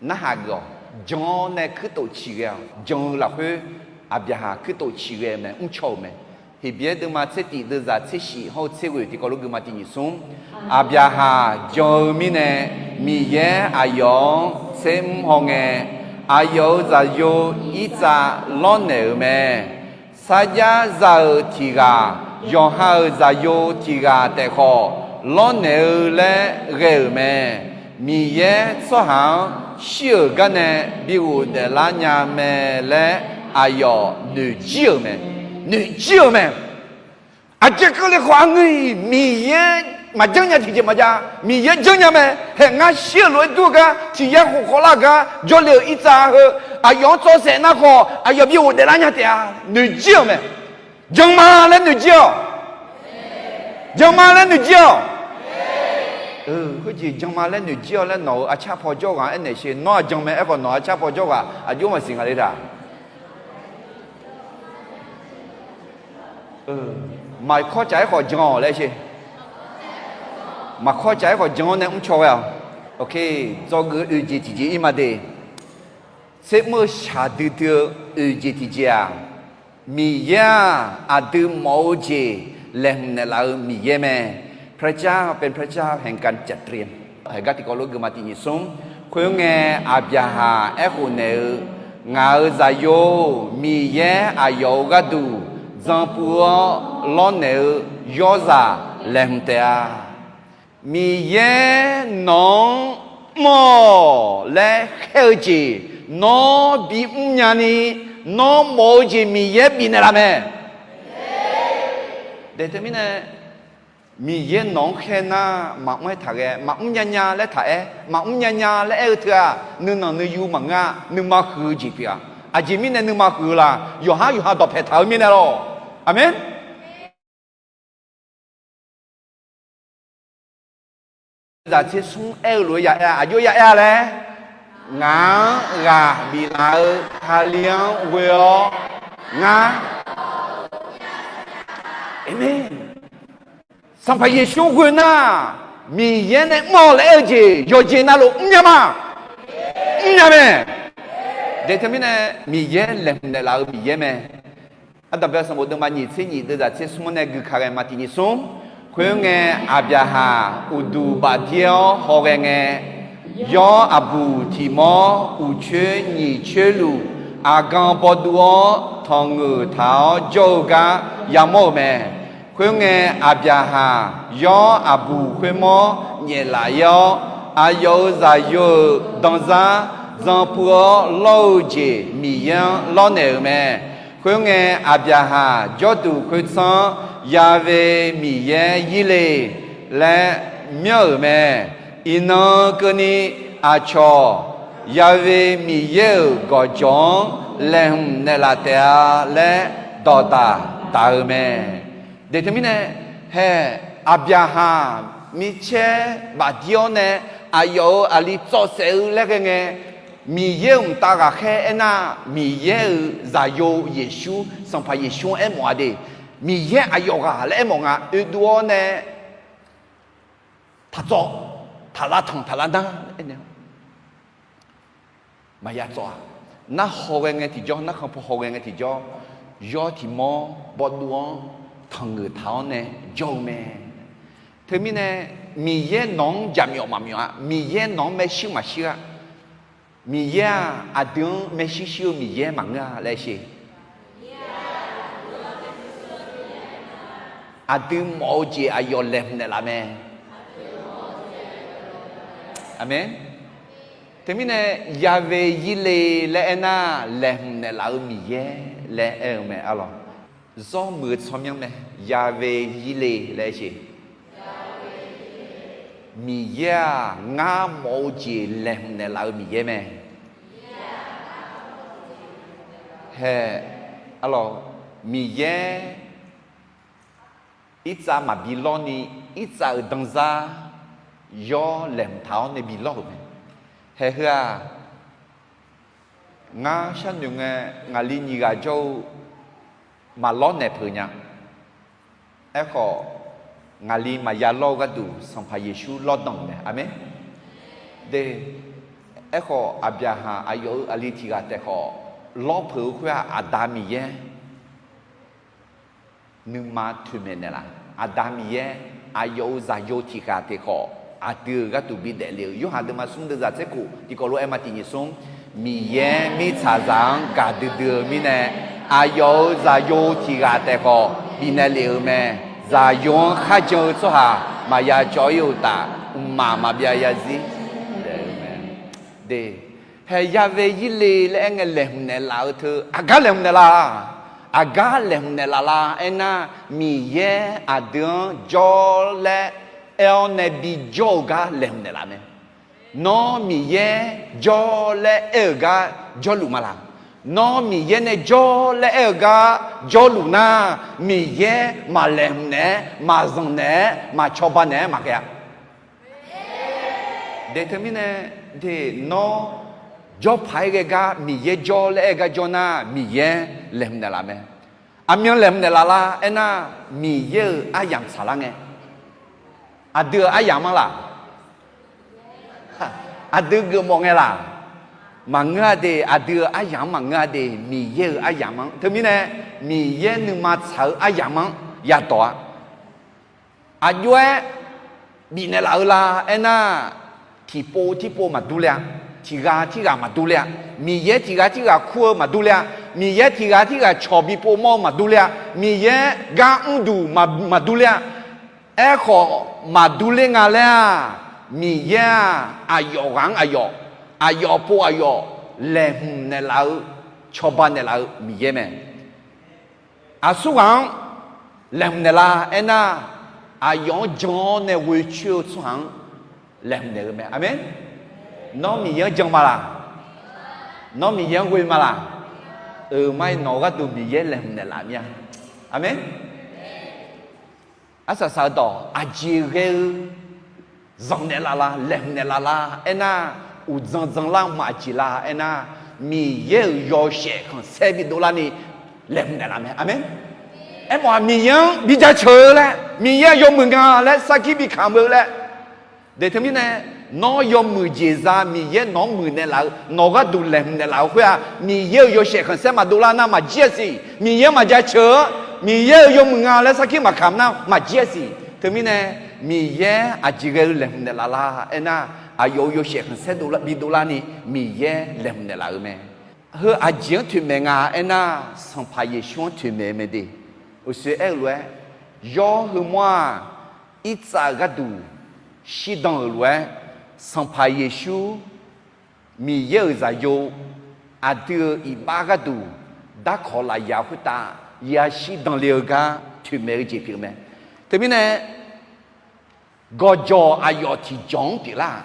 narhaq geuf-awq. Jan-awr nae kuirtof ciqghae-awq. Jan-eu lafkhoer Aqbyaqhaq kuirtof ciqghae-eu mae, mrcaw-euq mae. Heqbyaer deuvma tser tif deuvzaq tser shif hawr-eu tser ghoeq tiqkawv lof geuvma tiq nyiq smr. Aqbyaqhaq jan-eu mirnae, Miqyaer aqyawf-anr tser mr hawngae, aqyawf-euq zaqyo irtsav lawrnaeq-euq mae. Sarjax za-euq tiq ghaq, yawqha-euq zaqyo tiq ghaq taef khawf, lawrnaeq-eu laer ghae-euq mae. Miqyaer tsawrhaq-anr shir-euq gar nae bi ghofdaef lar nya mae laer aqyawf noeqjir-euq mae. Noeqjir-euq mae. Aqjeq keuvle khawf aqngeur-iq Miqyaer maqjanr nya tiqjeq maqjav. Miqyaer janrnya mae. Haeq ngar shir-euq lof-aer dur-eu gar, tiq yar khof khawvlar-eu gar, jawrle-euq irtsav heu, aqyawf-anr tsawv saef nar khawf, aqyawf bi ghofdaef lar nya taef-a. Noeqjir-euq mae. Jan ma laer noeqjir-awq. Jan ma laer noeqjir-awq. Khoerjeq jan ma laer noeqjir-awq laer nawq-euq arcar paw jawr ghaq-anr aernaeq sher. Nawr-aq jan mae aerkhawf nawq-euq arcar paw jawr ghaq aqjox maqsiq nga le taq. Maqkawr caf-aer khawf jan-awq laer sher. Maqkawr caf-aer khawf jan-awr nae mrcaw ghae-awq. Dzawgeuf oeq jeq tiqjeq ir ma de. Tsermr-eu shaqdui dui-eu oeq jeq tiqjeq-aq, Miqyaer-aq aqdui mawf-eu jeq laeqhmq naeqlaf-eu Miqyaer mae. พระเจ้าเป็นพระเจ้าแห่งการจัดเตรียม Haeq gar tiqkawv lof geufma tiq nyiq smr. Khoerngae, Aqbyaqhaq aerkhof naeq-eu, Ngaq-euq zaqyo-or, Miqyaer aqyawf-euq gharduq dzanpuiv-awr lawrnaeq-eu yawrzaq laeqhmq taef-a. Miqyaer nawq-anr mr-awq laer khaer-eu jeq nawr bimr nyani, nawr mawf-eu jeq Miqyaer bifnaeq laf mae. Daeq teumirnae, Miqyaer nawq-anr khaer nar maqmr-aer taq ghae, maqmr nya nya laer taq aer, maqmr nya nya laer aer-eu teu-aq, nuinanq nuiyu maqngeur-a. Nuima huiq-eu jeq pyeuf-a. Aqjeq mirnae nuima huiq-eu laq, yawqhar yawqha dawqpae taq-eu mirnae lor. Aqmeq. Zaqtser smr aer-eu lof-aer ya aer-a, aqjox ya aer-a laer, Ngaq-anr ghaq biflaf-eu Kali-anr ghoe-awr ngar Aqmeq. Sanqpaq Yeqsur ghoe nar, Miqyaer nae mr-awq laer aer-eu jeq yawqjeq navluf mrnya ma. Mrnya mae. Deq teumirnae, Miqyaer laeqhmq naeqlaf-eu Miqyaer mae. Ardanqbae sanqbof deuvma nyiq tser nyiq deuvzaq tser smr-anr nae guika ghae ma tiq nyiq smr. Khoerngae, Aqbyaqhaq uqduq bafdir-awr hawghae ngae, yawr aqbuq tiq mawr uqcoer nyiq coer luf aqgan bawduv-awr tanqngeuq taq-awr jawr-eu gar yamawr-euq mae. Khoerngae, Aqbyaqhaq yawr aqbuq khoermawr nyaeflaf-ir-awr, aqyawf-euq zaqyo-euq danzar zanpuiv-awr lawr-eu jeq Miqyaer-anr lawrnaeq-euq mae. Khoerngae, Aqbyaqhaq jawrduq khoertsanr-anr Ya've Miqyaer Yirle laer myanr-euq mae. Iqnan keuvni aqcawq Ya've Miqyaer-euq gawqjawq-anr laeqhmq naeqlaf taef-a laer dawqdaq daq-eu mae. Deq teumirnae, hae, Aqbyaqhaq micaer bafdir-awr nae aqyawf-euq aqli tsawv saef-eu laer ghae ngae, Miqyaer-euq mqtav ghaqkhaer aernar, Miqyaer-euq zaqyo Yeqsur, Sanqpaq Yeqsur-anr aermawf-a de. Miqyaer aqyawf ghaq laer aermawf nga oedov-awr nae taqtsawv, taqlav tanq taqlav nar aernaeq-awr maqya tsawv-a. Narhaq ghae ngae tiqjawr, narkhan paw haw ghae ngae tiqjawr, yawr tiq mawr bawduv-anr tanqngeuq taq-awr nae jawr-eu mae. Teumirnae, Miqyaer nawq-anr jaqmyawf maqmyawf-a. Miqyaer nawq-anr maershuir maqshir-a. Miqyaer-aq, aqdui-anr maershuir shir-eu Miqyaer maqngeur-a laer sher. Aqdui mawf-eu jeq aqyawf laeqhmq naeqlaf mae. Aqmeq. Teumirnae, Ya've Yirle laer aernar, laeqhmq naeqlaf-eu Miqyaer laer aer-eu mae arlawq. Zawr muiq-eu tsawrmyanr mae, Ya've Yirle laer aer sher. Miqyaer-aq, ngar mawf-eu jeq laeqhmq naeqlaf-eu Miqyaer mae. Hae, arlawq, Miqyaer irtsav maqbi lawrni, irtsav-euq danzar yawr laeqhmq taq-awr nae bi lawr-euq mae. Hae heu-aq, ngar sharnoeq ngae, ngaqli nyiq ghaq jawr-eu maqlawr naeq peuq nya. Aerkhawf, ngaqli maqya lawr-eu gharduq Sanqpaq Yeqsur lawrdanq-euq mae. Aqmeq. De, aerkhawf, Aqbyaqhaq aqyawf-euq aqli tiq ghaq taefkhawf, lawr peuq-eu khoer-aq, Aqda Miqyaer nuima toeqmaeq naeqlaf. Aqda Miqyaer aqyawf-euq zaqyo tiq ghaq taefkhawf, aqdui-euq gharduq bidaef le-euq. Yorhaq deuvma smr deuvzaq tser kof tiqkawv lof-aer ma tiq nyiq smr, Miqyaer mirtsaqzaq-anr gaqdui dui-eu mirnae, aqyawf-euq zaqyo tiq ghaq taefkhawf bifnaeq lef-euq mae. Zaqyo-anr kharjan-eu tsawrhaq maqya cawv-ir-eu uqtaf, mqmaq maqbyav yazir. De, hae Ya've Yirle laer aer ngae laeqhmq naeqlaf-eu teu, aqgar laeqhmq naeqlaf-a. Aqgar laeqhmq naeqlaf la aernar, Miqyaer aqdui-anr jawr laer aer-awr nae bijawr-eu gar laeqhmq naeqlaf mae. Nawr Miqyaer jawr laer aer-eu gar jawrluf ma laq? Nawr Miqyaer nae jawr laer aer-eu gar jawrluf nar, Miqyaer maqlaeqhmq naeq-aer, maqzanq naeq-aer, maqcawba naeq-aer maqghae-a. De teumirnae, de, nawr jawrpaq-aer ghae gar Miqyaer jawr laer aer-eu gar jawr nar, Miqyaer laeqhmq naeqlaf mae. Aqmyan laeqhmq naeqlaf la aernar, Miqyaer-euq aryamq tsaqlar ngae. Aqdui-euq aryamq-anr laq? Aqdui geufmawf ngae laq? Maqngeur-a de. Aqdui-euq aryamq-anr maqngeur-a de. Miqyaer-euq aryamq-anr. Teumirnae, Miqyaer nuima tsaq-eu aryamq-anr yadawq-a. Aqjox-aer bifnaeq laf-eu la aernar, tiqpov tirpov maqdur ler-a. Tiq ghaq tirghaq maqdur ler-a. Miqyaer tiq ghaq tirghaq kur-eu maqdur ler-a. Miqyaer tiq ghaq tirghaq cawq bi pov mawr-eu maqdur ler-a. Miqyaer gar mrduq maqdur ler-a. Aerkhawf, maqdur ler nga laer-aq, Miqyaer-aq, aqyawf ghaq-anr aqyawf, aqyawf pov aqyawf laeqhmq naeqlaf-eu, cawba naeqlaf-eu Miqyaer mae. Aqsur ghaq-anr laeqhmq naeqlaf aernar, aqyawf-anr jan-awr nae ghoe coer-eu tsawrhaq-anr laeqhmq naeq-eu mae. Aqmeq. Nawr Miqyaer-anr jan ma laq? Nawr Miqyaer-anr ghoe ma laq? Euq ma-iq, nawq-eu gharduq Miqyaer laeqhmq naeqlaf mir-a. Aqmeq. Arsaq saq-eu dawq, aqjeq ghae-eu zanqnaeq laf la, laeqhmq naeqlaf la aernar, uqdzan dzanlar maqjeq la aernar, Miqyaer-euq yawshaef khanqsaer bidov larni laeqhmq naeqlaf mae. Aqmeq. Aermawf-aq, Miqyaer-anr bi jaceuq-eu laer, Miqyaer-aq yawmuiq nga laer sarkir bi kamq-eu laer. Deuq teumirnae, nawr yawmuiq jeq za Miqyaer nawq-anr muiqnaeq laf-eu, nawq gharduq laeqhmq naeqlaf-eu khoer-aq, Miqyaer-euq yawshaef khanqsaer maqdov lar nar maqjir-a siq. Miqyaer maqjaceuq-eu, Miqyaer-euq yawmuiq nga laer sarkir maqkamq nar maqjir-a siq. Teumirnae, Miqyaer aqjeq ghae-eu laeqhmq naeqlaf lar aernar, aqyawf-euq yawshaef khanqsaer dovlar, bi dovlarni Miqyaer laeqhmq naeqlaf-eu mae. Heu aqjeq-anr toeqmaeq nga aernar, Sanqpaq Yeqsur-anr toeqmaeq-eu mae de. Uqshoe aer-eu lof-aer, yawr heumawr-aq, irtsav-euq gharduq shirdan-euq lof-aer, Sanqpaq Yeqsur Miqyaer-euq Zaqyo aqdui-euq iqbax gharduq darkawq lafyaq khoertav yashir danle-eu gar toeqmaeq-eu jeq pyeuf mae. Teumirnae, gawqjawq aqyawf tiqjawq-anr pyeuflar-aq,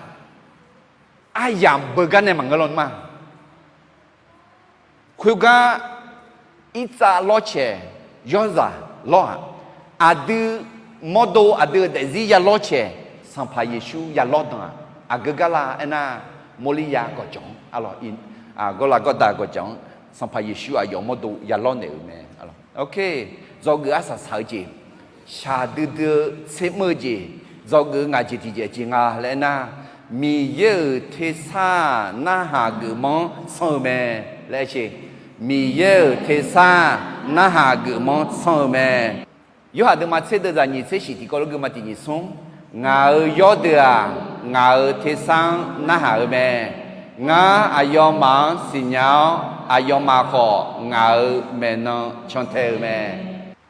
aryamq beugar nae maqngeur lawr nma. Khoergar, irtsav lawrcaeq, yawrzaq lawr-aq, aqdui mawrdo aqdui-euq daefzir ya lawrcaeq, Sanqpaq Yeqsur ya lawrdanq-aq, aqgeu gar la aernar, mawrlir ya gawqjawq-anr, gawrlav gawrda gawqjawq-anr, Sanqpaq Yeqsur aqyawf mawrdo ya lawrnaeq-euq mae. Dzawgeuf arsaq saq-eu jeq, shaqdui dui-eu tser mr-eu jeq, dzawgeuf-eu ngaq jeq tiqjeq jeq nga laer aernar, Miqyaer-euq tersar-aq narhaq geufmanr tsanr-eu mae laer aer-eu. Miqyaer-euq tersar narhaq geufmanr tsanr-eu mae. Yorhaq deuvma tser deuvzaq nyiq tser shiq tiqkawv lof geuvma tiq nyiq smr, ngaq-euq yawrdeuq-aq, ngaq-euq tersar-anr narhaq-eu mae. Ngar aqyawfmaf-anr siqnya-awr, aqyawfmaf khawf ngaq-euq maeqnan cantae-eu mae.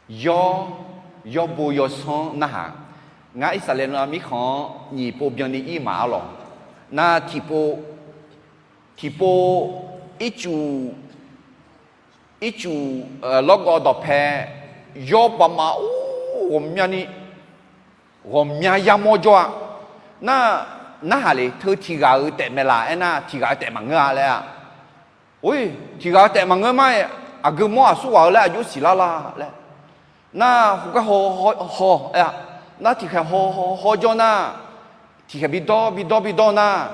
Yawr, yawrbo yawsanr narhaq. Ngar Irsaqleqlav mirkhanq-anr nyiq pov byanni ir maqar lawq. Nar tiqpov, tiqpov ircuf, ircuf lawrgawv dawqpae yawr baqmaf or ghawqmyani, ghawqmya yamawr jawr-a. Nar, narhaq le teu tiq ghaq-euq taef maeqlaf aernar, tiq ghaq-euq taef maqngeur-a laer-a. Or, tiq ghaq-euq taef maqngeur ma-iq, aqgeu mawr aqsur ghaq-eu laer aqjox siqlar la laer. Nar heugar haw, haw, haw, aer-a. Nar tiqkhaeq haw, haw, haw jawr nar, tiqkhaeq bi dawr, bi dawr, bi dawr nar,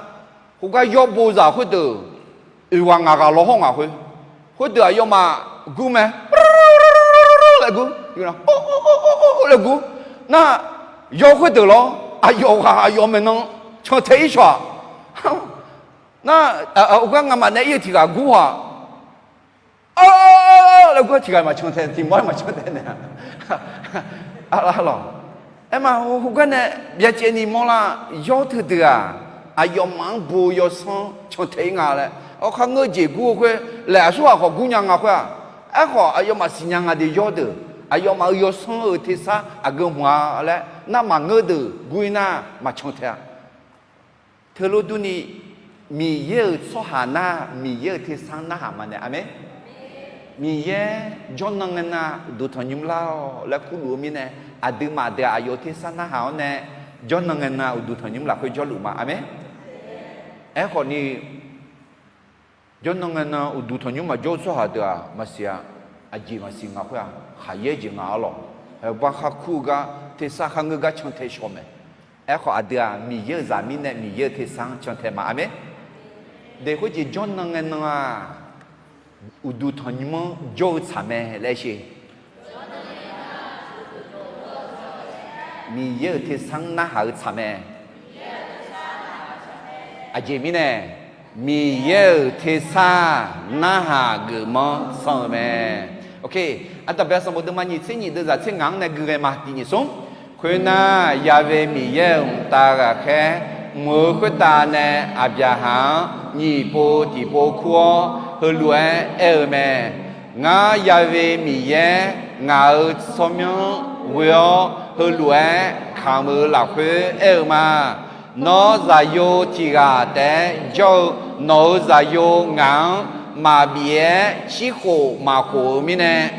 khoergar yawr bo zaq khoerdeuq, oeq ghaq ngaq ghaq lawr hawr ngaq khoer, khoerdeuq aqyawfmaf gur mae. Laer gur, laer gur. Nar, yawr khoerdeuq lawr, aqyawf ghaq aqyawf maeqnan cantae ir shawq-aq. Nar, oeq gar ngamaf nae ir-eu tiq ghaq gur-aq, laer gur-a tiq ghaq maqcan tae, tiq mawr-aer maqcan tae naeq-a. Arlawq. Aerma heugar nae byacaevni mawrlar, yawr teudeuq-aq, aqyawfmaf-anr bo yawsanr cantae ir nga laer, awq kharngeur jeq gur-eu khoer, laeq aqsur ghaq khawf gurnya nga khoer-aq, aerkhawf aqyawfmaf siqnya nga de yawr deuq, aqyawfmaf-euq yawsanr-euq tersar aqgeu hmq-a laer, nar maqngeur deuq gur ir nar maqcan tae-a. Teulof durni, Miqyaer-euq tsawrhaq nar Miqyaer-euq tersar narhaq maqnaeq. Aqmeq. Miqyaer jawrnan ngae nan uqduq tanqnymr lar-awq laer kurluf-eu mirnae, aqduimaf deuq-aq aqyawf-euq tersar narhaq-awr nae, jawrnan ngae nan uqduq tanqnymr lafkhoer jawrluf ma. Aqmeq. Aerkhawf ni, jawrnan ngae nan uqduq tanqnymr maqjawr-eu tsawrhaq deuq-aq maqsiq-a. Aqjeq maqsiq nga khoer-aq, khaqyaer jeq nga arlawq. Haeqbar kharkur-eu gar, tersar kharngeur gar cantae shaw mae. Aerkhawf aqdui-aq Miqyaer-euq zaqmir nae Miqyaer-euq tersar-anr cantae ma. Aqmeq. Daef khoerjeq jawrnan ngae nan-aq, uqduq tanqnymr-anr jawr-eu tsaq mae laer sher. Miqyaer-euq tersar-anr narhaq-eu tsaq mae. Aqjeq mirnae, Miqyaer-euq tersar narhaq geufmanr sanr-eu mae. Ardanqbae sanqbof deuvma nyiq tser nyiq deuvzaq tser ngaq-anr nae gui ghae ma. Tiq nyiq smr. Khoernar, Ya'we Miqyaer-euq mqtav ghaqkhaer mq-eu khoertav nae Aqbyaqhaq-anr nyiq pov tiq pov kur-awr, heulof-aer aer-eu mae. Ngar Ya'we Miqyaer, ngaq-euq tsawrmyanr ghoe-awr heulof-aer kamq-eu lafkhoer aer-eu ma. Nawr, zaqyo tiq ghaq taef-aer jawr-eu nawq-euq zaqyo ngaq-anr maqbif-aer shirkhof maqkhof-eu mirnae,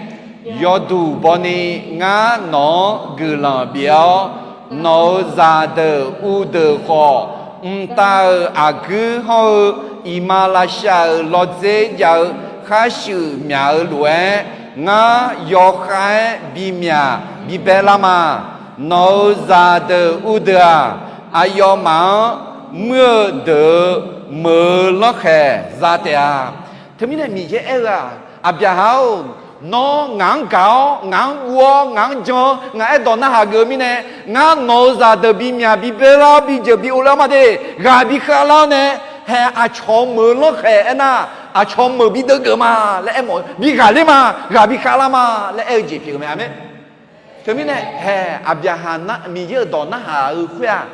yawduq bawni ngar nawq-anr guiqlanq bif-awr, nawq-euq zaqdeuq uvdeuq khawf, mqtav-euq aqguir hawr-eu iqmalavshav-euq lawrdzer jav-eu kharshuif myaq-eu lof-aer, ngar yawkhav-aer bimyaq bibae lar ma. Nawq-euq zaqdeuq uvdeuq-aq, aqyawfmaf-anr muir-eu deuq-euq meuq-eu lanrkhaeq za taef-a. Teumirnae Miqyaer aer-eu-aq, Aqbyaqhaq-or, Nawr ngaq-anr gaq-awr, ngaq-anr guv-awr, ngaq-anr jan-awr, ngaq-aer dawq narhaq geuf-eu mirnae, ngar nawq-euq zaqdeuq bimyaq bibae lar-awr, bijeuq bi ovlar ma de, ghaq bi khavlar-awr nae, hae aqcawq meuq lanrkhaeq aernar, aqcawq meuq bi deuvgeuf ma laer aermawf-eu, bi ghaqler ma, ghaq bi khavlar ma laer aer-eu jeq pyeuf-eu mae. Aqmeq. Teumirnae hae Aqbyaqhaq Miqyaer-euq dawq narhaq-eu khoer-aq,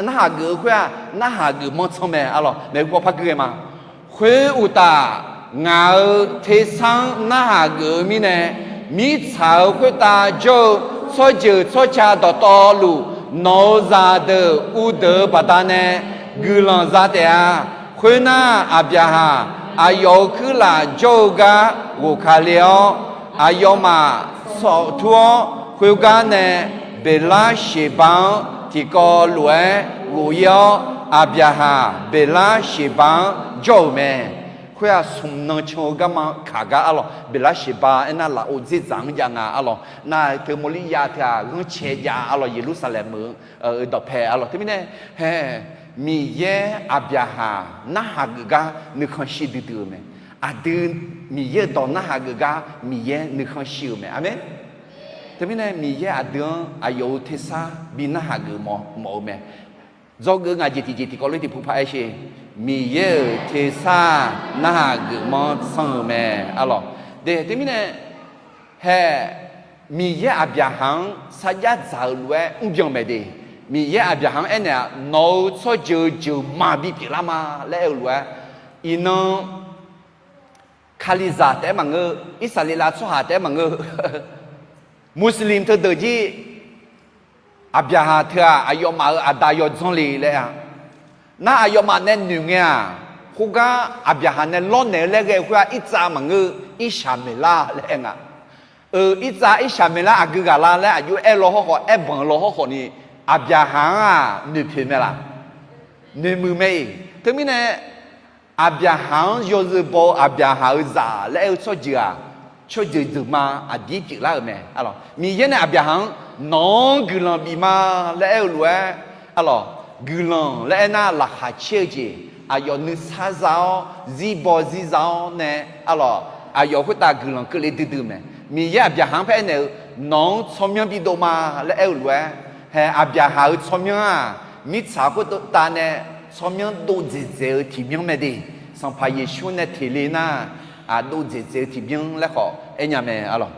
narhaq geuf-eu khoer-aq, narhaq geuf manr tsanr mae. Arlawq, maeqhu paw par gui ghae ma. Khoeruqtaf, ngaq-euq tersar-anr narhaq geuf-eu mirnae, mirtsaq-euq khoertav jawr-eu tsawrjeuq tsawrca dawqtawvluf, nawq-euq zaqdeuq uvdeuq-eu baqdanae guiqlanq za taef-a. Khoernar, Aqbyaqhaq aqyawf-euq kuirlaf jawr-eu gar ghof ka le-awr, aqyawfmaf sawf tur-awr, khoergar nae Beqlar Sheqba-anr tiqkawv lof-aer ghof-ir-awr, Aqbyaqhaq Beqlar Sheqba-anr jawr-euq mae. Khoer-aq, smq nan can-eu garma kaq gar arlawq. Beqlar Sheqba aernar, lafov dzerdzaq-anr jav nga arlawq. Nar teu mawrlir yav teu-aq, ghanrcae jav arlawq. Yeqlursaqlaeq meuq-eu dawqpae arlawq. Teumirnae hae Miqyaer Aqbyaqhaq narhaq geuf gar nuikhanr shir duidui-euq mae. Aqdui Miqyaer-euq dawq narhaq geuf gar Miqyaer nuikhanr shir-euq mae. Aqmeq. Teumirnae Miqyaer aqdui-anr aqyawf-euq tersar bi narhaq geuf mawf-eu mae. Dzawgeuf ngaq jeq tiqjeq tiqkawv lof tiqpov par aer sher. Miqyaer-euq tersar narhaq geuf manr tsanr-euq mae. Arlawq. De, teumirnae hae Miqyaer Aqbyaqhaq-anr sarjax dzaq-euq lof-aer mrbyan mae de. Miqyaer Aqbyaqhaq-anr aernaeq-aq, nawq-euq tsawrjeuq-eu jeuq maq bipyeuf lar ma laer aer-eu lof-aer, iqnan Kalizaq taef-aer maqngeur, Irsaqleqlav tsawrhaq taef-aer maqngeur, Muslim teudeuq jir Aqbyaqhaq teu-aq, aqyawfmaf-euq aqda yawdzanr le laer-a. Nar aqyawfmaf nae noeq ngae-aq, khoergar Aqbyaqhaq nae lawrnaeq-eu laer ghae-eu khoer-aq, Irtsav maqngeur, Irsaqmeqlar laer aer nga. Eu, Irtsav Irsaqmeqlar aqgeu ghaq la laer aqjox aer law hawrkhawf, aer banq law hawrkhawf ni, Aqbyaqhaq-anr-aq noeqpoeq mae laq? Noeqmuiq mae-iq. Teumirnae Aqbyaqhaq-anr yawzeu baw-eu Aqbyaqhaq-euq zaq laer aer-eu tsawrjeuq-aq, tsawrjeuq deuq ma aqdir pyeuflar-euq mae. Miqyaer nae Aqbyaqhaq-anr nawq-anr guiqlanq bif ma laer aer-eu lof-aer, arlawq, guiqlanq laer aernar laqkhaq caer-eu jeq, aqyawf nuisar za-awr zirbaw zirza-awr nae, arlawq, aqyawf khoertav guiqlanq keuvle duidui mae. Miqyaer Aqbyaqhaq-anr paer aernaeq-eu, nawq-anr tsawrmyanr bidov ma laer aer-eu lof-aer, hae Aqbyaqhaq-euq tsawrmyanr-aq, mirtsaq khoertav nae tsawrmyanr dov dzaeqdzaeq-eu tiqmyanr mae de. Sanqpaq Yeqsur nae teq le nar, aq, dov dzaeqdzaeq-eu tiqmyanr laer khawf aernya mae, arlawq.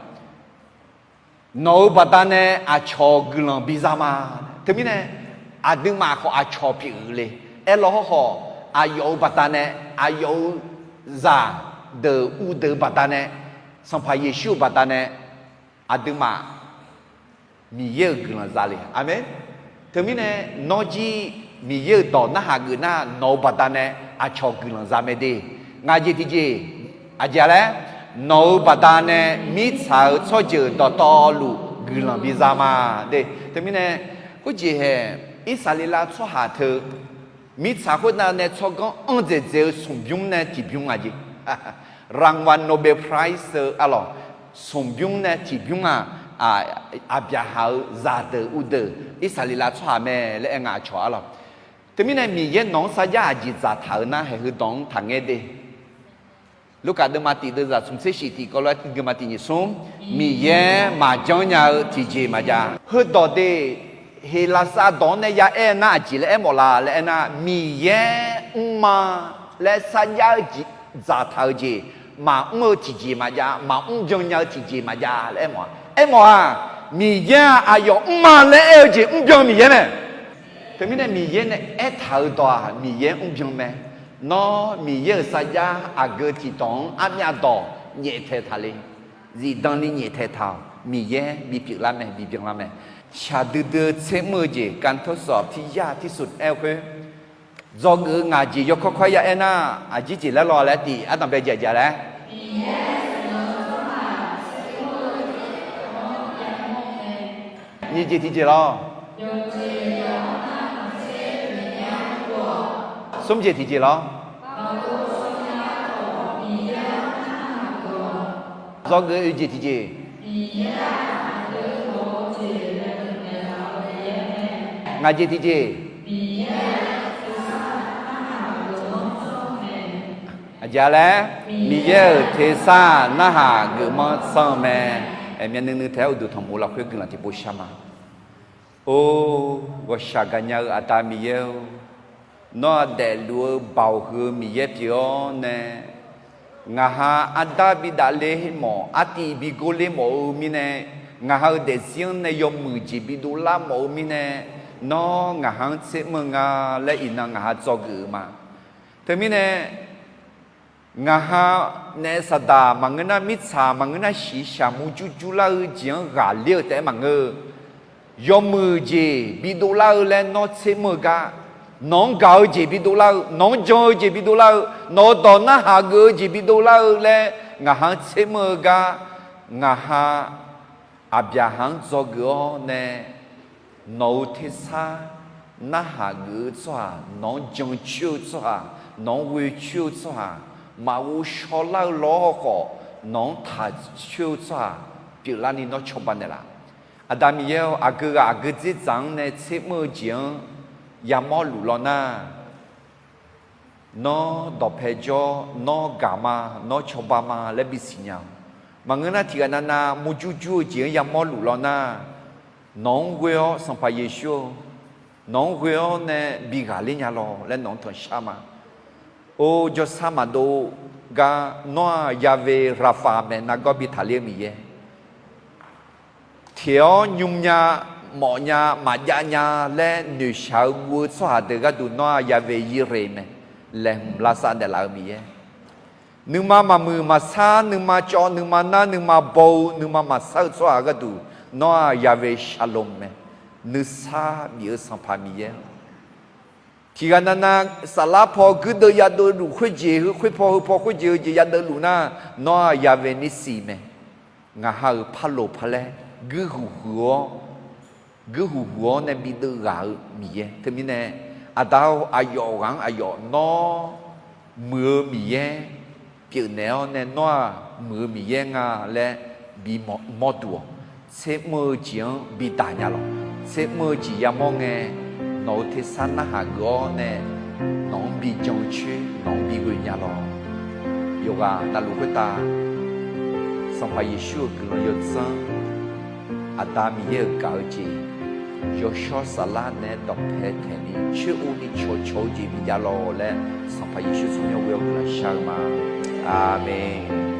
Nawq-euq baqdanae aqcawq guiqlanq biza ma. Teumirnae aqduimaf khawf aqcawq pyeuf-eu le. Aerlaw hawrkhawf, aqyawf-euq baqdanae, aqyawf-euq zaqdeuq uvdeuq-eu baqdanae, Sanqpaq Yeqsur-euq baqdanae, aqduimaf Miqyaer-euq guiqlanq za le. Aqmeq. Teumirnae nawr jir Miqyaer-euq dawq narhaq geuf nar, nawq-euq baqdanae aqcawq guiqlanq za mae de. Ngaq jeq tiqjeq, aqjeq laer, nawq-euq baqdanae mirtsaq-euq tsawrjeuq dawqtawvluf guiqlanq biza ma de. Teumirnae khoerjeq hae, Irsaqleqlav tsawrhaq teu mirtsaq khoernav nae tsawrganr anr dzaeqdzaeq-eu smqbymr nae tiqbymr ngaq jeq รางวัลโนเบลไพรส์ eu, arlawq, smqbymr nae tiqbymr-aq, Aqbyaqhaq-euq zaqdeuq uvdeuq Irsaqleqlav tsawrhaq mae laer aer nga aqcawq, arlawq. Teumirnae Miqyaer nawq-anr sarjax aqjeq dzaqtaq-eu nar, haeq heudawq-anr taqngaer de. Lurkaf deuvma tiq deuvzaq smqtser shif tiqkawv lof-aer deuvma tiq nyiq smr, Miqyaer maqjanr nya-eu tiqjeq maqjav. Heudawq de, Heqlaqsar dawq-anr nae ya aer nar aqjeq laer aermawf la laer aernar, Miqyaer mrma laer sarjax-eu jeq dzaqtaq-eu jeq, maqmr-eu tiqjeq maqjav, maqmr byan nya-eu tiqjeq maqjav laer aermawf-a. Aermawf-aq, Miqyaer-aq aqyawf mrma laer aer-eu jeq mrbyan Miqyaer mae. Teumirnae Miqyaer nae aertaq-euq dawq-aq Miqyaer mrbyan mae. Nawr Miqyaer-euq sarjax aqgeu tiqdawq-anr armyav dawq nyaeftaeq taq le. Zifdan ni nyaeftaeq taq-awq. Miqyaer bipyeuf lar mae, bibyan lar mae. Shaqdui dui-eu tser mr-eu jeq การทดสอบที่ยากที่สุด aer-eu khoer, dzawgeuf-eu ngaq jeq yawkawr kawr ya aer nar, aqjir jeq laer law laer tiq ardanq bae jaqjaq laer. Nyiq jeq tiqjeq lawr. Smr jeq tiqjeq lawr. Dzawgeuf-eu oeq jeq tiqjeq. Ngaq jeq tiqjeq. Tiqghaq laer, Miqyaer-euq tersar narhaq geufmanr sanr-eu mae. Aqmyan nuinui taef-aer uqduq tanqmuv lafkhoer guiqlanq tiqpov shar ma. Or, ghawqshaq gaqnya-eu Aqda Miqyaer-or, nawr-aq daefluf-eu baoq huiq-eu Miqyaer pyeuf-awr nae, ngaq ha ardar bidavle mawf, artiv bigor ler mawf-eu mirnae, ngaq ha-euq daefzir-anr nae yawmuiq jeq bidov lar mawf-eu mirnae, nawr ngaq ha-anr tsermr-eu nga laer iqnan ngaq ha dzawgeuf-eu ma. Teumirnae, ngaq ha naef saqdaq maqngeur nar, mirtsaq maqngeur nar, shiqshaq murjur jur lar-eu jeq-anr ghaqler-eu taef-aer maqngeur-eu, yawmuiq jeq bidov lar-eu laer nawr tsermr-eu gar, nawq-anr gaq-eu jeq bidov lar-eu, nawq-anr jan-eu jeq bidov lar-eu, nawq-euq dawq narhaq geuf-eu jeq bidov lar-eu laer ngaq ha-anr tsermr-eu gar, ngaq ha Aqbyaqhaq-anr dzawgeuf-awr nae, nawq-euq tersar narhaq geuf-eu tsawrhaq, nawq-anr jancoer-eu tsawrhaq, nawq-anr ghoecoer-eu tsawrhaq, maqghov shawlar-eu lawr hawkhawf nawq-anr taqcoer-eu tsawrhaq pyeuflarni nawr cawba naeqlaf. Aqda Miqyaer-or, aqgeu ghaq aqgeu dzerdzaq-anr nae tsermr-eu jeq-anr yamawr luf law nar, nawr dawqpae jawr, nawr gaq ma, nawr cawba ma laer bisiq nya-awq. Maqngeur nar, tiqghaq navnav murjur jur-eu jeq-anr yamawr luf law nar, nawq-anr ghoe-awr Sanqpaq Yeqsur-or, nawq-anr ghoe-awr nae bi ghaqler nya law laer nawq-anr tanqshar ma. Or, jawrsar maqdov gar nawr-aq Yahweh Rapha mae, nargawr bi taqler-eu Miqyaer. Teq-awr nymrnya, mawfnya, maqjav nya laer noeqshaq-eu guv-eu tsawrhaq deuq gharduq nawr-aq Yahweh Yire mae, laeqhmq lavsav naeqlaf-eu Miqyaer. Nuima maqmuiq maqsar, nuima cawv, nuima nar, nuima baw-eu, nuima maqsar-eu tsawrhaq gharduq nawr-aq Yahweh Shalom mae, nuisar bif-eu Sanqpaq Miqyaer. Tiqghaq navnav saflar paw guirdeuv yadeuv luf khoerjeq heu, khoerpaw heupaw khoerjeq heujeq yadeuv luf nar, nawr-aq Yahweh Nissi mae. Ngaq ha-euq parloq palaer guirhuq huiq-awr, guirhuq huiq-awr nae bideuv ghaq-eu Miqyaer. Teumirnae, Aqda-or, aqyawf ghaq-anr aqyawf nawr muiq-eu Miqyaer pyeufnaeq-awr nae nawr-aq muiq-eu Miqyaer nga laer bimawr duq-awq. Tsermr-eu jeq-anr bidaq nya lawq. Tsermr-eu jeq yamawr ngae, nawq-euq tersar narhaq geuf-awr nae nawq-anr bijan coer, nawq-anr bighoe nya lawq. Yawqghaq navluf khoertav Sanqpaq Yeqsur-euq guiqlanq yawdzanr, Aqda Miqyaer-euq gaq-eu jeq, yawshawr saflar naeq-aer dawqpae taeqni coer-eu ni cawqcawq-eu jeq bijav lawq laer Sanqpaq Yeqsur tsawrmyanr ghoe-awr guiqlanq shar-eu ma. Aqmeq.